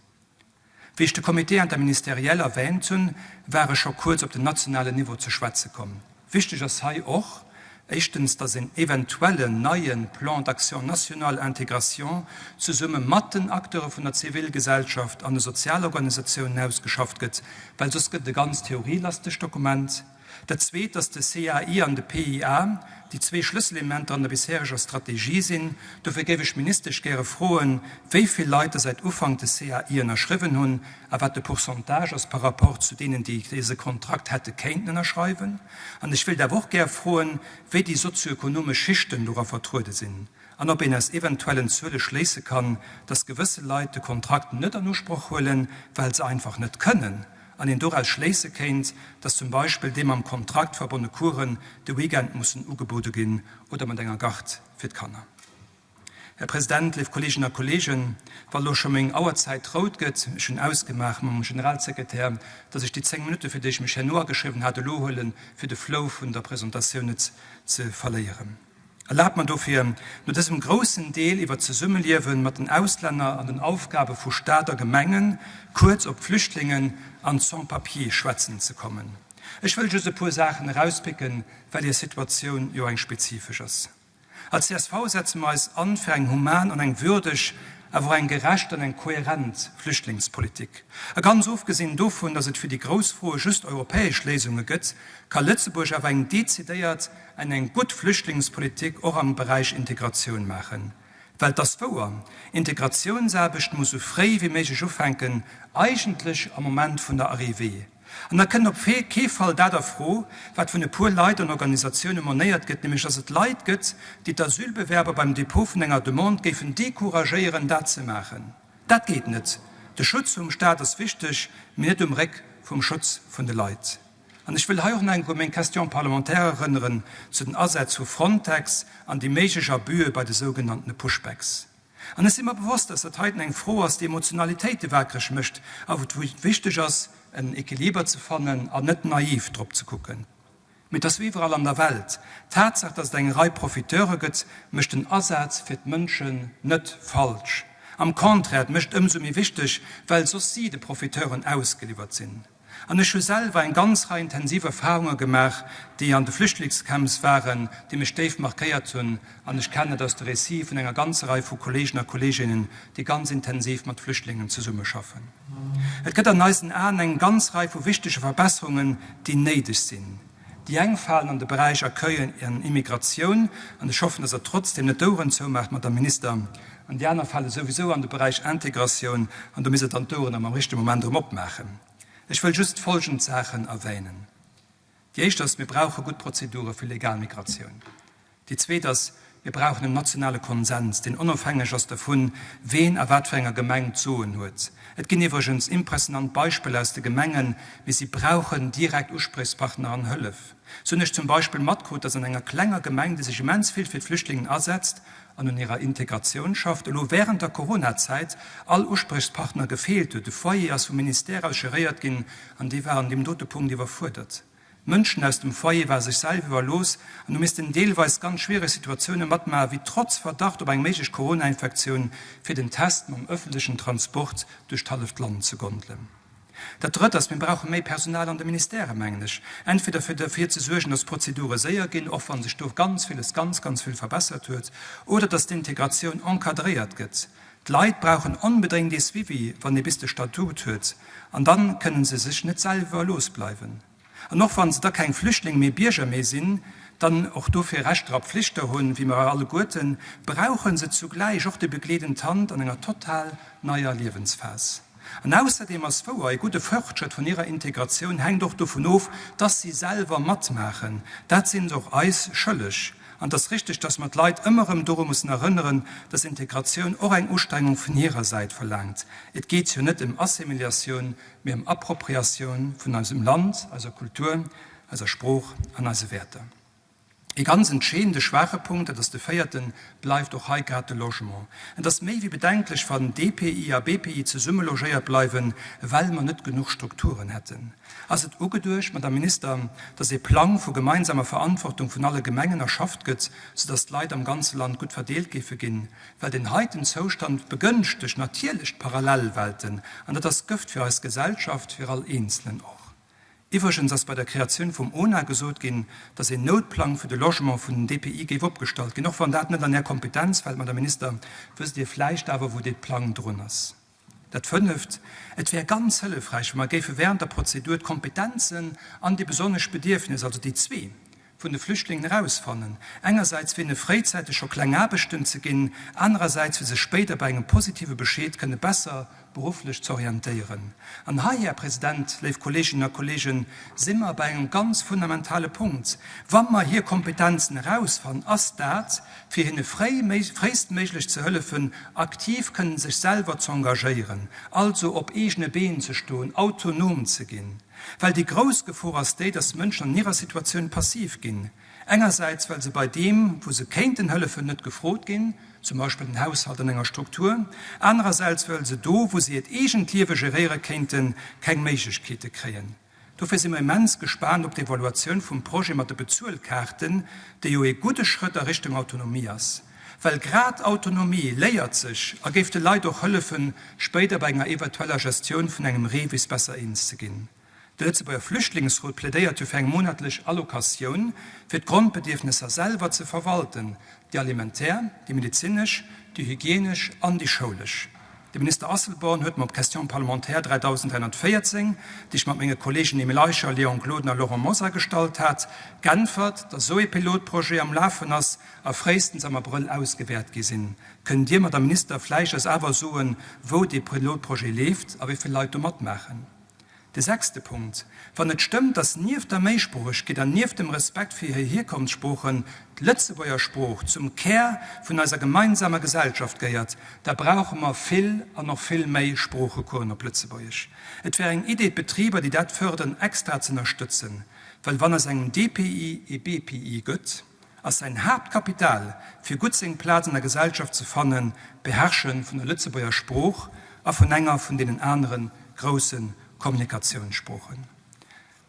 Wéi ech de Comité interministériel erwähnt hunn, war ech scho kuerz op den nationalen Niveau ze schwätze komm. Wichteg ass hei och. Éischtens, dass een eventuellen neie Plan d'action national intégration zesumme mat den Acteure vun der Zivilgesellschaft an de Sozialorganisatiounen ausgeschafft gëtt, well soss gëtt et e ganz theorielastegt Dokument. Dat Zweet, dass de CAI an de PIA déi zwee Schlësselelementer an der bishereger Strategie sinn. Dofir géif ech d'Ministesch gäre froen, wéi vill Leit der säit Ufank de CAI ënnerschriwwen hunn a wat de Pourcentage ass par rapport zu deenen, déi dese Kontrakt hätte kéinten ënnerschreiwen. An ech wéilt awer och gär froen, wéi déi sozioekonomesch Schichten dora vertruede sinn an ob een aus eventuellen Zuele schléisse kann, dass gewësse Leit de Kontrakt net an Usproch huelen, well se einfach net kënnen, an een doraus schléisse kéint, dass zum Beispill déi mam Kontrakt verbonne Coursen de Weekend mussen ugebuede ginn oder mat enger Garde fir d'Kanner. Här President, léif Kolleeginnen a Kolleegen, wa lo scho meng Auerzäit rout gëtt, ech hunn ausgemaach mam Generalsekretär, dass ech déi 10 Minutte fir déi ech mech herno ageschriwwen hat, elo huelen, fir de Flow vun der Presentatioun net ze verléieren. Erlaabt mer dofir, no dësem groussen Deel iwwer d'Zesummeliewe mat den Auslänner an den Aufgabe vu Stat a Gemengen, kuerz op d'Flüchtlingen an d'Sans-papiers schwätzen ze kommen. Ech wëll just e puer Saachen erauspicken, well hir Situatioun jo eng spezifesch ass. Als csv setze mer eis an fir eng human an eng würdeg, awer och eng gerecht an eng kohärent Flüchtlingspolitik. A ganz ofgesinn dovun, datt et fir déi grouss Froe just europäesch Léisunge gëtt, ka Lëtzebuerg awer eng dezidéiert an eng gutt Flüchtlingspolitik och am Beräich Integratioun maachen. Well 't ass wouer, Integratiounsaarbecht muss sou fréi wéi méiglech ufänken, eigentlech am Moment vun der Arrivée. An da kënnt op kee Fall dat a Fro, wat vun e puer Leit an Organisatioune monéiert gëtt, nämlech datt et Leit gëtt, déi d'Asylbewerber beim Depot vun enger Demande géifen decouragéieren, dat ze maachen. Dat geet net. De Schutz vum Staat ass wichteg, mee net um Réck vum Schutz vun de Leit. An ech wëll hei och nach eng Kéier u meng Question parlementaire erënneren zu den Asätz vu Frontex an déi méiglech Abüe bei de sougenanntene Pushbacks. An ech si mer bewosst, dass dat heiten eng Fro ass, déi Emotionalitéite wakereg mécht a wou et wichteg ass, en Equiliber ze fannen an net naiv drop ze kucken. Mee et ass wéi iwwerall an der Welt, D'Tatsaach, dass et eng Rei Profiteure gëtt, mécht den Asaz fir d'Mënschen net falsch. Am Contraire, et mécht et ëmsou méi wichteg, well soss si de Profiteuren ausgeliwwert sinn. An ech hu selwer eng ganz Rei intensiv Erfahrunge gemaach, déi an de Flüchtlingscamps waren, déi mech déif markéiert hunn. An ech kennen dat aus de Récite vun enger ganzer Rei vu Kollegen a Kolleginnen, déi ganz intensiv mat Flüchtlingen zesummeschaffen. Et gëtt an eisen Aen eng ganz Rei vu wichtege Verbesserungen, déi néideg sinn. Déi eng falen an de Beräich Accueil an Immigratioun, an ech hoffen, dass Der trotzdem net d'Oueren zoumaacht, Madame Minister, an déi aner fale souwisou an de Beräich Integratioun, an do misst Der dann d'Oueren am richtege Moment erëm opmaachen. Ech wëll just folgend Saachen erwänen. Déi éischt ass, Mir brauche gutt Prozedure fir legal Migratioun. Déi zweet ass, Mir brauchen en nationale Konsens, deen onofhängeg ass dervun, ween a wat fir enger Gemeng d'Soen huet. Et ginn iwwregens impressionant Beispiller aus de Gemengen, mee si brauchen direkt Uspriechspartner an Hëllef. Sou hunn ech zum Beispill matkrut, dass an enger klenger Gemeng, déi sech immens vill fir d'Flüchtlingen asetzt an un hirer Integratioun schafft, elo während der Coronazäit all Uspriechspartner gefeelt huet. De Foyer ass vum Ministère aus geréiert ginn an déi waren an deem dote Punkt iwwerfuerdert. D'Mënschen aus dem Foyer ware sech selwer iwwerlooss an hu missten deelweis ganz schwiereg Situatioune matmaachen, wéi trotz Verdacht op eng méiglech Corona-Infektioun fir den Test mam ëffentlechen Transport duerch d'halleft Land ze gondelen. Dat Drëtt ass, Mir brauche méi Personal an de Ministèrë, mengen ech, entweder fir derfir ze suergen, dass d'Prozedure séier ginn, och wa sech do ganz villes, ganz, ganz vill verbessert huet, oder dass d'Integratioun encadréiert gëtt. D'Leit brauchen onbedréngt ee Suivi, wann ee bis de Statut huet, an dann kënnen se sech net selwer iwwerlooss bleiwen. An och wann se da keng Flüchtling mee Bierger méi sinn, dann och dofir Rechter a Pflichter hunn, wéi mer alleguerten, brauchen se zugläich och déi begleedend Hand an enger total neier Liewensphas. An ausserdeem ass wouer, ee gudde Fortschrëtt vun hirer Integratioun hänkt och dovun of, dass si selwer matmaachen. Dat sinn se och eis schëlleg. An et ass richteg, dass mer d'Leit ëmmer erëm doru mussen erënneren, dass Integratioun och eng Ustrengung vun hirer Säit verlaangt. Et geet jo net ëm Assimiliatioun, mee ëm Appropriatioun vun eisem Land, eiser Kultur, eiser Sprooch an eise Wäerter. Ee ganz entscheedende schwaache Punkt, dat ass de véierten, bleift och hei grad de Logement. Et ass méi wéi bedenklech, wann DPI a BPI zesumme logéiert bleiwen, well mer net genuch Strukturen hätten. Ass et ugeduecht, Madame Minister, dass ee Plang vu gemeinsamer Verantwortung vun alle Gemengen erschafft gëtt, soudass d'Leit am ganze Land gutt verdeelt géife ginn? Well deen heiten Zoustand begënschtegt natierlech d'Parallelwelten, an dat ass Gëft fir eis Gesellschaft, fir all Eenzelen och. Iwwregens ass bei der Kreatioun vum ONA gesot ginn, dass een Noutplang fir de Logement vun den DPI géif opgestallt ginn. Och wann dat net an Är Kompetenz fält, Madame Minister, wësst Dir vläicht awer, wou dee Plang drun ass. Dat Fënneft, Et wär ganz hëllefräich, wa mer géife während der Prozedur d'Kompetenzen an déi besonnesch Bedierfnisser, also déi zwee, vun de Flüchtlingen erausfannen, engersäits fir hinne fréizäiteg scho kleng Aarbechten ze ginn, anerersäits fir sech spéider bei engem positive Bescheed kënne besser berufflech z'orientéieren. An hei, Här President, léif Kolleeginnen a Kolleegen, si mer bei engem ganz fundamentale Punkt, Wa mer hir Kompetenzen erausfannen, ass dat, fir hinne fréi, fréistméiglech ze hëllefen, aktiv kënnen sech selwer z'engagéieren, also op eegene Been ze stoen, autonom ze ginn. Well déi grouss Gefor ass déi, dass Mënschen an hirer Situatioun passiv ginn. Engersäits, well se bei deem, wou se kéinten hëllefen, net gefrot ginn, zum Beispill den Haushalt an enger Struktur, anerersäits, well se do, wou se hiert eegent Liewe geréiere kéinten, keng Méiglechkeete kréien. Dofir si mer immens gespaant op d'Evaluatioun vum Projet mat de Bezuelkaarten, déi jo ee gudde Schrëtt a Richtung Autonomie ass. Well grad Autonomie léiert sech a géif de Leit och hëllefen, spéider bei enger eventueller Gestioun vun engem REVIS besser eens ze ginn. De Lëtzebuerger Flüchtlingsrot plädéiert jo fir eng monatlech Allocatioun, fir d'Grondbedierfnesser selwer ze verwalten, déi alimentaire, déi medezinesch, déi hygienesch an déi schoulesch. De Minister Asselborn huet mer op d'Question parlementaire 3314, déi ech mat menge Kollegen Emile Eicher, Léon Gloden a Laurent Mosar gestallt hat, g'äntwert, datt esou ee Pilotprojet am Lafen ass a fréistens am Abrëll ausgewäert gi sinn. Kënnt Dir, Madame Minister, vläicht eis awer soen, wou dee Pilotprojet leeft a wéi vill Leit do matmaachen? De sechste Punkt, Wann et stëmmt, dass nieft der Méisproochegkeet an nieft dem Respekt fir hir Hierkonftssproochen d'Lëtzebuerger Sprooch zum Kär vun eiser gemeinsamer Gesellschaft gehéiert, da brauche mer vill an och vill méi Sproochecoursen op Lëtzebuergesch. Et wär eng Idee, d'Betriber, déi dat fërderen, extra z'ënnerstëtzen, well wann aus engem DPI ee BPI gëtt, ass säin Haaptkapital, fir gutt seng Plaz an der Gesellschaft ze fannen, d'Beherrsche vun der Lëtzebuerger Sprooch a vun enger vun deenen anere grousse Kommunikatiounssproochen.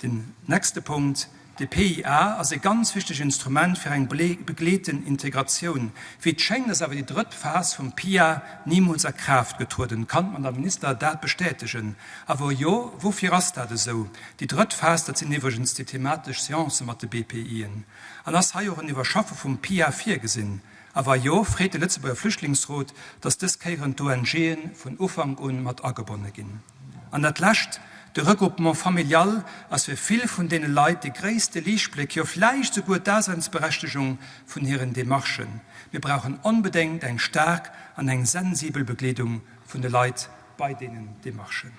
Den nächste Punkt, De PIA ass e ganz wichteg Instrument fir eng begleeten Integratioun. Wéi et schéngt, ass awer déi drëtt Phas vum PIA nimools a Kraaft getrueden. Kann d'Madame Minister dat bestätegen? A wa jo, woufir ass dat esou? Déi drëtt Phas, dat sinn iwwregens déi thematesch Seancë mat de BPIen. An ass hei och en Iwwerschaffe vum PIA virgesinn? A wa jo, freet de Lëtzebuerger Flüchtlingsrot, datt dës Kéieren d'ONGe vun Ufank un mat agebonne ginn. An dat Lescht, de Regroupement familial ass fir vill vun deene Leit de gréisste Liichtbléck, jo vläicht souguer d'Daseinsberechtegung vun hiren Demarchen. Mir brauchen onbedéngt eng staark an eng sensibel Begleedung vun de Leit bei deenen Demarchen.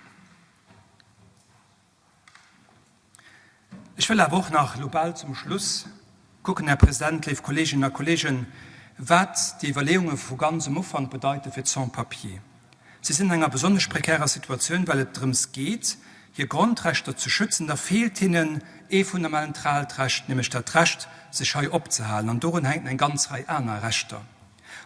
Ech wëll awer och nach elo bal zum Schluss kucken, Här President, léif Kolleeginnen a Kolleegen, wat déi Iwwerleeunge vu ganz um Ufank bedeite fir d'Sans-papiers. Si sinn an enger besonnesch prekärer Situatioun, well et drëms geet, hir Grondrechter ze schützen. Da feelt hinnen ee fundamentaalt Recht, nämlech dat Recht, sech hei opzehalen. An dorun hänken eng ganz Rei aner Rechter.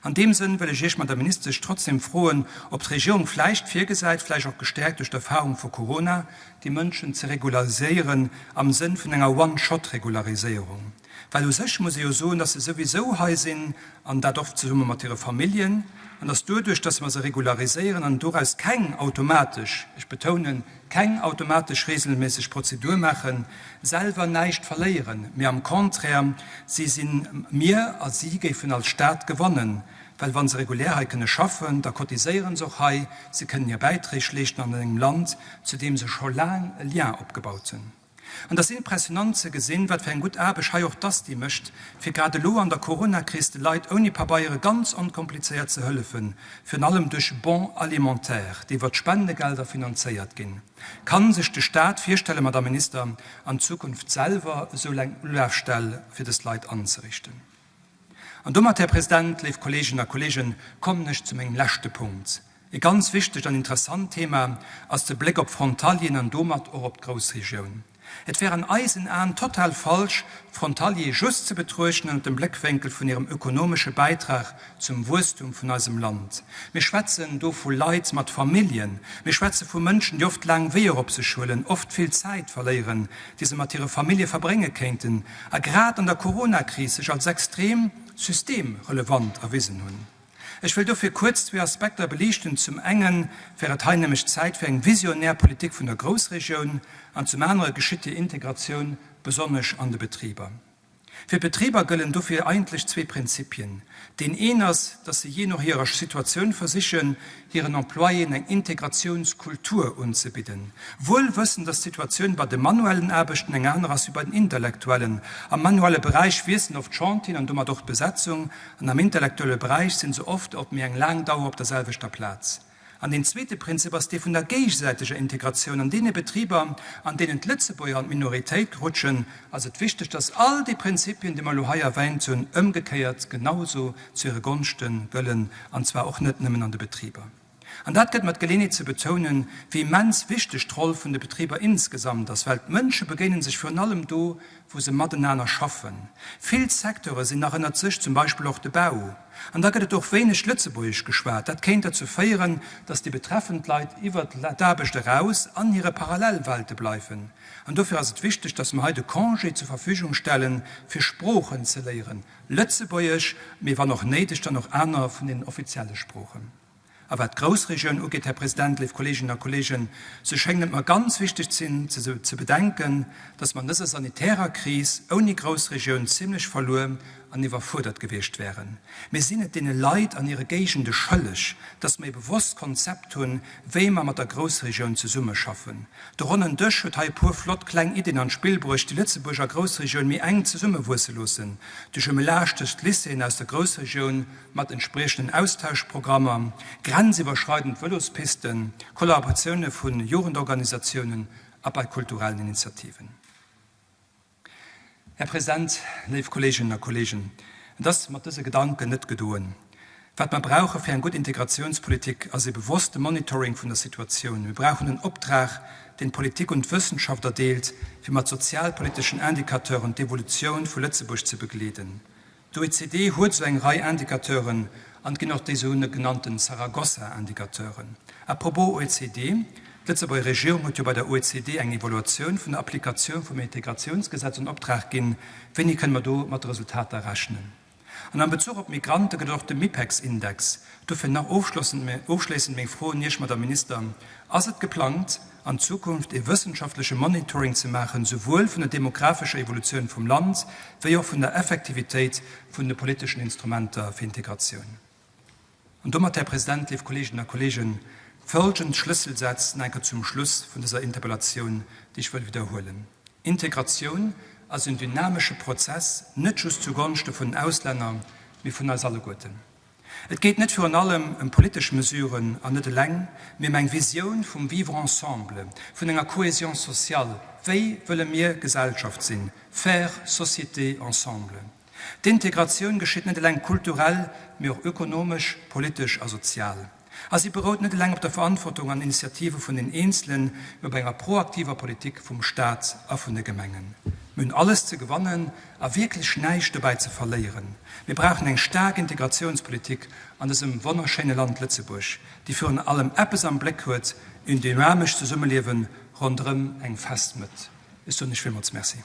An deem Sënn wëll ech Iech, Madame Ministesch, trotzdem froen, ob d'Regierung vläicht virgesäit, vläicht och gestäerkt duerch d'Erfahrung vu Corona, déi Mënschen ze regulariséieren am Sënn vun enger One-shot-Regulariséierung. Well u sech muss ee jo soen, dass se souwisou hei sinn, an dat oft zesumme mat hire Familljen, an dass doduerch, dass mer se regulariséieren an doraus keng automatesch, ech betounen, keng automatesch regelméisseg Prozedur maachen, selwer näischt verléieren, mee am Contraire, si sinn, mir a si géifen als Stat gewannen, well wa se regulär hei kënne schaffen, da cotiséiere se och hei, se kënnen hir Bäiträg leeschten an engem Land, zu deem se scho laang e Lien opgebaut hunn. An et ass impressionant ze gesinn, wat fir eng gutt Aarbecht hei och d'ASTI mécht, fir grad elo an der Coronakris de Leit ouni Pabeiere ganz onkomplizéiert ze hëllefen, virun allem duerch Bons alimentaires, déi iwwer d'Spendegelder finanzéiert ginn. Kann sech de Staat virstellen, Madame Minister, an Zukunft selwer esou eng Ulafstell fir dës Leit anzerichten? An domat, Här President, léif Kolleeginnen a Kolleegen, kommen ech zu mengem leschte Punkt. E ganz wichtegt an interessant Thema ass de Bléck op d'Frontalieren an domat och op d'Groussregioun. Et wär an eisen Aen total falsch, d'Frontaliere just ze betruechten ënnert dem Bléckwénkel vun hirem ökonomesche Bäitrag zum Wuesstum vun eisem Land. Mir schwätzen do vu Leit mat Familljen. Mir schwätze vu Mënschen, déi oft laang Weeër op sech huelen, oft vill Zäit verléieren, déi se mat hire Famillje verbrénge kéinten a grad an der Coronakris sech als extrem systemrelevant erwisen hunn. Ech wëll dofir kuerz zwee Aspekter beliichten. Zum enge wär et hei nämlech Zäit fir eng visionär Politik vun der Groussregioun an zum anere geschitt déi Integratioun besonnesch an de Betriber. Fir d'Betriber gëllen dofir eigentlech zwee Prinzipien. Deen een ass, dass se jee no hirer Situatioun versichen, hiren Employéen eng Integratiounskultur unzebidden. Wuel wëssend, dass d'Situatioun bei de manuellen Aarbechten eng aner ass wéi bei den intellektuellen. Am manuelle Beräich wiessen oft d'Chantieren an domat och d'Besetzung, an am intellektuelle Beräich sinn se oft op méi eng laang Dauer op der selwechter Plaz. An deen zweete Prinzip ass dee vun der géigesäiteger Integratioun. An deene Betriber, an deenen d'Lëtzebuerger an d'Minoritéit rutschen, ass et wichteg, dass all déi Prinzipien, déi mer elo hei erwäint hunn, ëmgekéiert genauso zu hire Gonschte gëllen, an zwar och net nëmmen an de Betriber. An dat gëtt mer d'Geleeënheet ze betounen, wéi immens wichteg d'Roll vun de Betriber insgesamt ass, well d'Mënsche begéine sech virun allem do, wou se matenaner schaffen. Vill Secteure sinn nach ënnert sech, zum Beispill och de Bau. An da gëtt et och wéineg Lëtzebuergesch geschwat. Dat kéint derzou féieren, datt déi betreffend Leit iwwert d'Aarbecht eraus an hire Parallelwelte bleiwen. An dofir ass et wichteg, datt mer hei de Congé zur Verfügung stellen, fir Sproochen ze léieren, Lëtzebuergesch, mee wann och néideg dann och aner vun den offizielle Sproochen. A wat d'Groussregioun ugeet, Här President, léif Kolleeginnen a Kolleegen, sou schéngt et mer ganz wichteg ze sinn, ze bedenken, dass mer an dëser sanitärer Kris ouni Groussregioun zimlech verluer an iwwerfuerdert gewiescht wären. Mir sinn et deene Leit an hire Géigende schëlleg, dass mer ee bewosst Konzept hunn, wéi mer mat der Groussregioun zesummeschaffen. De ronnen Dësch huet hei e puer flott kleng Iddien an d'Spill bruecht, déi Lëtzebuerg a Groussregioun méi enk zesummewuesse loossen, de Jumelage tëscht Lycéeën aus der Groussregioun, mat entspriechenden Austauschprogrammer, grenziwwerschreidend Vëlospisten, Kollaboratioune vu Jugendorganisatiounen a bei kulturellen Initiativen. Här President, léif Kolleeginnen a Kolleegen, et ass mat dëse Gedanken net gedoen. Wat mer brauche fir eng gutt Integratiounspolitik ass ee bewosste Monitoring vun der Situatioun. Mir brauchen en Optrag, deen d'Politik un d'Wëssenschaft erdeelt, fir mat sozialpoliteschen Indicateuren d'Evolutioun vu Lëtzebuerg ze begleeden. D'OECD huet esou eng Rei Indicateuren an et ginn och déi sou genannten Saragossa-Indicateuren. À propos OECD, D'Lëtzebuerger Regierung huet jo bei der OECD eng Evaluatioun vun der Applikatioun vum Integratiounsgesetz an Optrag ginn. Wéini kënne mer do mat de Resultater rechnen? An am Bezuch op d'Migrante gëtt et och de MIPEX-Index. Dofir nach ofschléissend meng Fro un Iech, Madame Minister, Ass et geplangt, an Zukunft ee wëssenschaftleche Monitoring ze maachen, souwuel vun der demographescher Evolutioun vum Land wéi och vun der Effektivitéit vun de politeschen Instrumenter fir Integratioun? An domat, Här President, léif Kolleeginnen a Kolleegen, folgend Schlësselsätz nach eng Kéier zum Schluss vun dëser Interpellatioun, déi ech wëll widderhuelen, Integratioun ass en dynamesche Prozess, net just zugonschte vun den Auslänner, mee vun eis alleguerten. Et geet net virun allem ëm politesch Mesuren an net eleng, mee ëm eng Visioun vum Vivre ensemble, vun enger Cohésion sociale, Wéi wëlle mir Gesellschaft sinn? Faire société ensemble. D'Integratioun geschitt net eleng kulturell, mee och ökonomesch, politesch a sozial. A si berout net eleng op der Verantwortung an Initiative vun den Eenzelen, mee op enger proaktiver Politik vum Staat a vun de Gemengen. Mir hunn alles ze gewannen a wierklech näischt dobäi ze verléieren. Mir brauchen eng staark Integratiounspolitik an dësem wonnerschéine Land Lëtzebuerg, déi virun allem eppes am Bléck huet, en dynamescht Zesummeliewe ronderëm eng fest Mëtt. Ech soen Iech villmools Merci.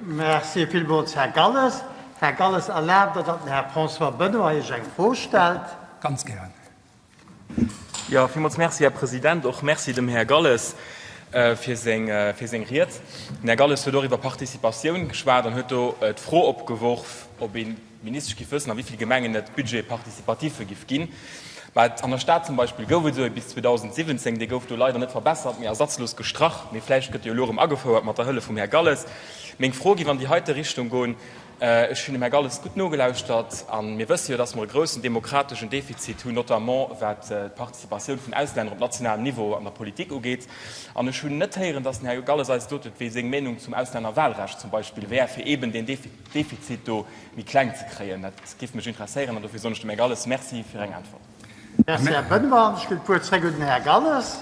Merci villmools, Här Galles. Här Galles, erlaabt Der, datt den Här François Benoy Iech eng Fro stellt? Ganz gären. Jo, villmools Merci, Här President. Och Merci dem Här Galles fir seng, fir seng Ried. Den Här Galles huet och iwwer Participatioun geschwat an huet do d'Fro opgeworf, ob een, D'Ministesch giff wëssen, a wéi vill Gemengen et Budgets participatifs giff ginn. Mä an der Stad zum Beispill gouf et esou ee bis 2017. Dee gouf do leider net verbessert, mee ersatzlos gestrach. Mee vläicht gëtt e jo elo erëm agefouert mat der Hëllef vum Här Galles. Meng Fro giff an déi heite Richtung goen, Ech hunn dem Här Galles gutt nogelauschtert a mir wësse jo, dass mer e groussen demokrateschen Defizit hunn, notamment wat d'Participatioun vun Auslänner op nationalem Niveau an der Politik ugeet. An ech hunn net héieren, dass den Här Galles eis gesot huet, wéi seng Meenung zum Auslännerwahlrecht zum Beispill wär, fir eeben deen Defizit do méi kleng ze kréien. Dat géif mech interesséieren an dofir soen ech dem Här Galles Merci fir eng Äntwert. Merci, Här Benoy. An ech ginn d'Wuert zréck un den Här Galles.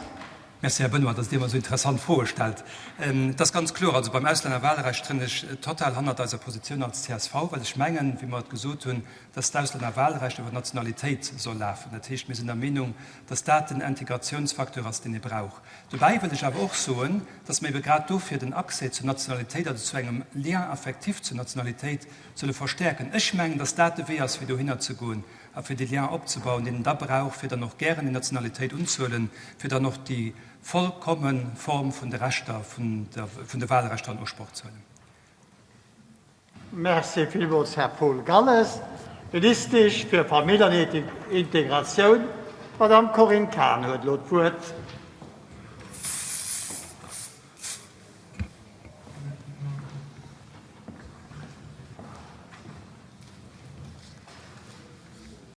Merci, Här Benoy, dass Dir emmer esou interessant Froe stellt. Et ass ganz kloer, also beim Auslännerwahlrecht trënn ech total hannert eiser Positioun als csv, well ech mengen, wéi mer et gesot hunn, dass d'Auslännerwahlrecht iwwer d'Nationalitéit soll lafen. Dat heescht, mir sinn der Meenung, dass dat den Integrationsfacteur ass, deen ee brauch. Dobäi wëll ech awer och soen, dass mer ebe grad dofir den Accès zur Nationalitéit, also zu engem Lien affectif zur Nationalitéit, solle verstärken. Ech mengen, dass dat de Wee ass, fir dohinner ze goen. a fir dee Lien opzebauen, deen en da brauch, fir dann och gären déi Nationalitéit unzehuelen, fir dann och déi vollkomme Form vun de Rechter, vun de Wahlrechter an Usproch ze huelen. Merci villmools, Här Paul Galles. D'Ministesch fir Famill an Integratioun, d'Madame Corinne Cahen, huet elo d'Wuert.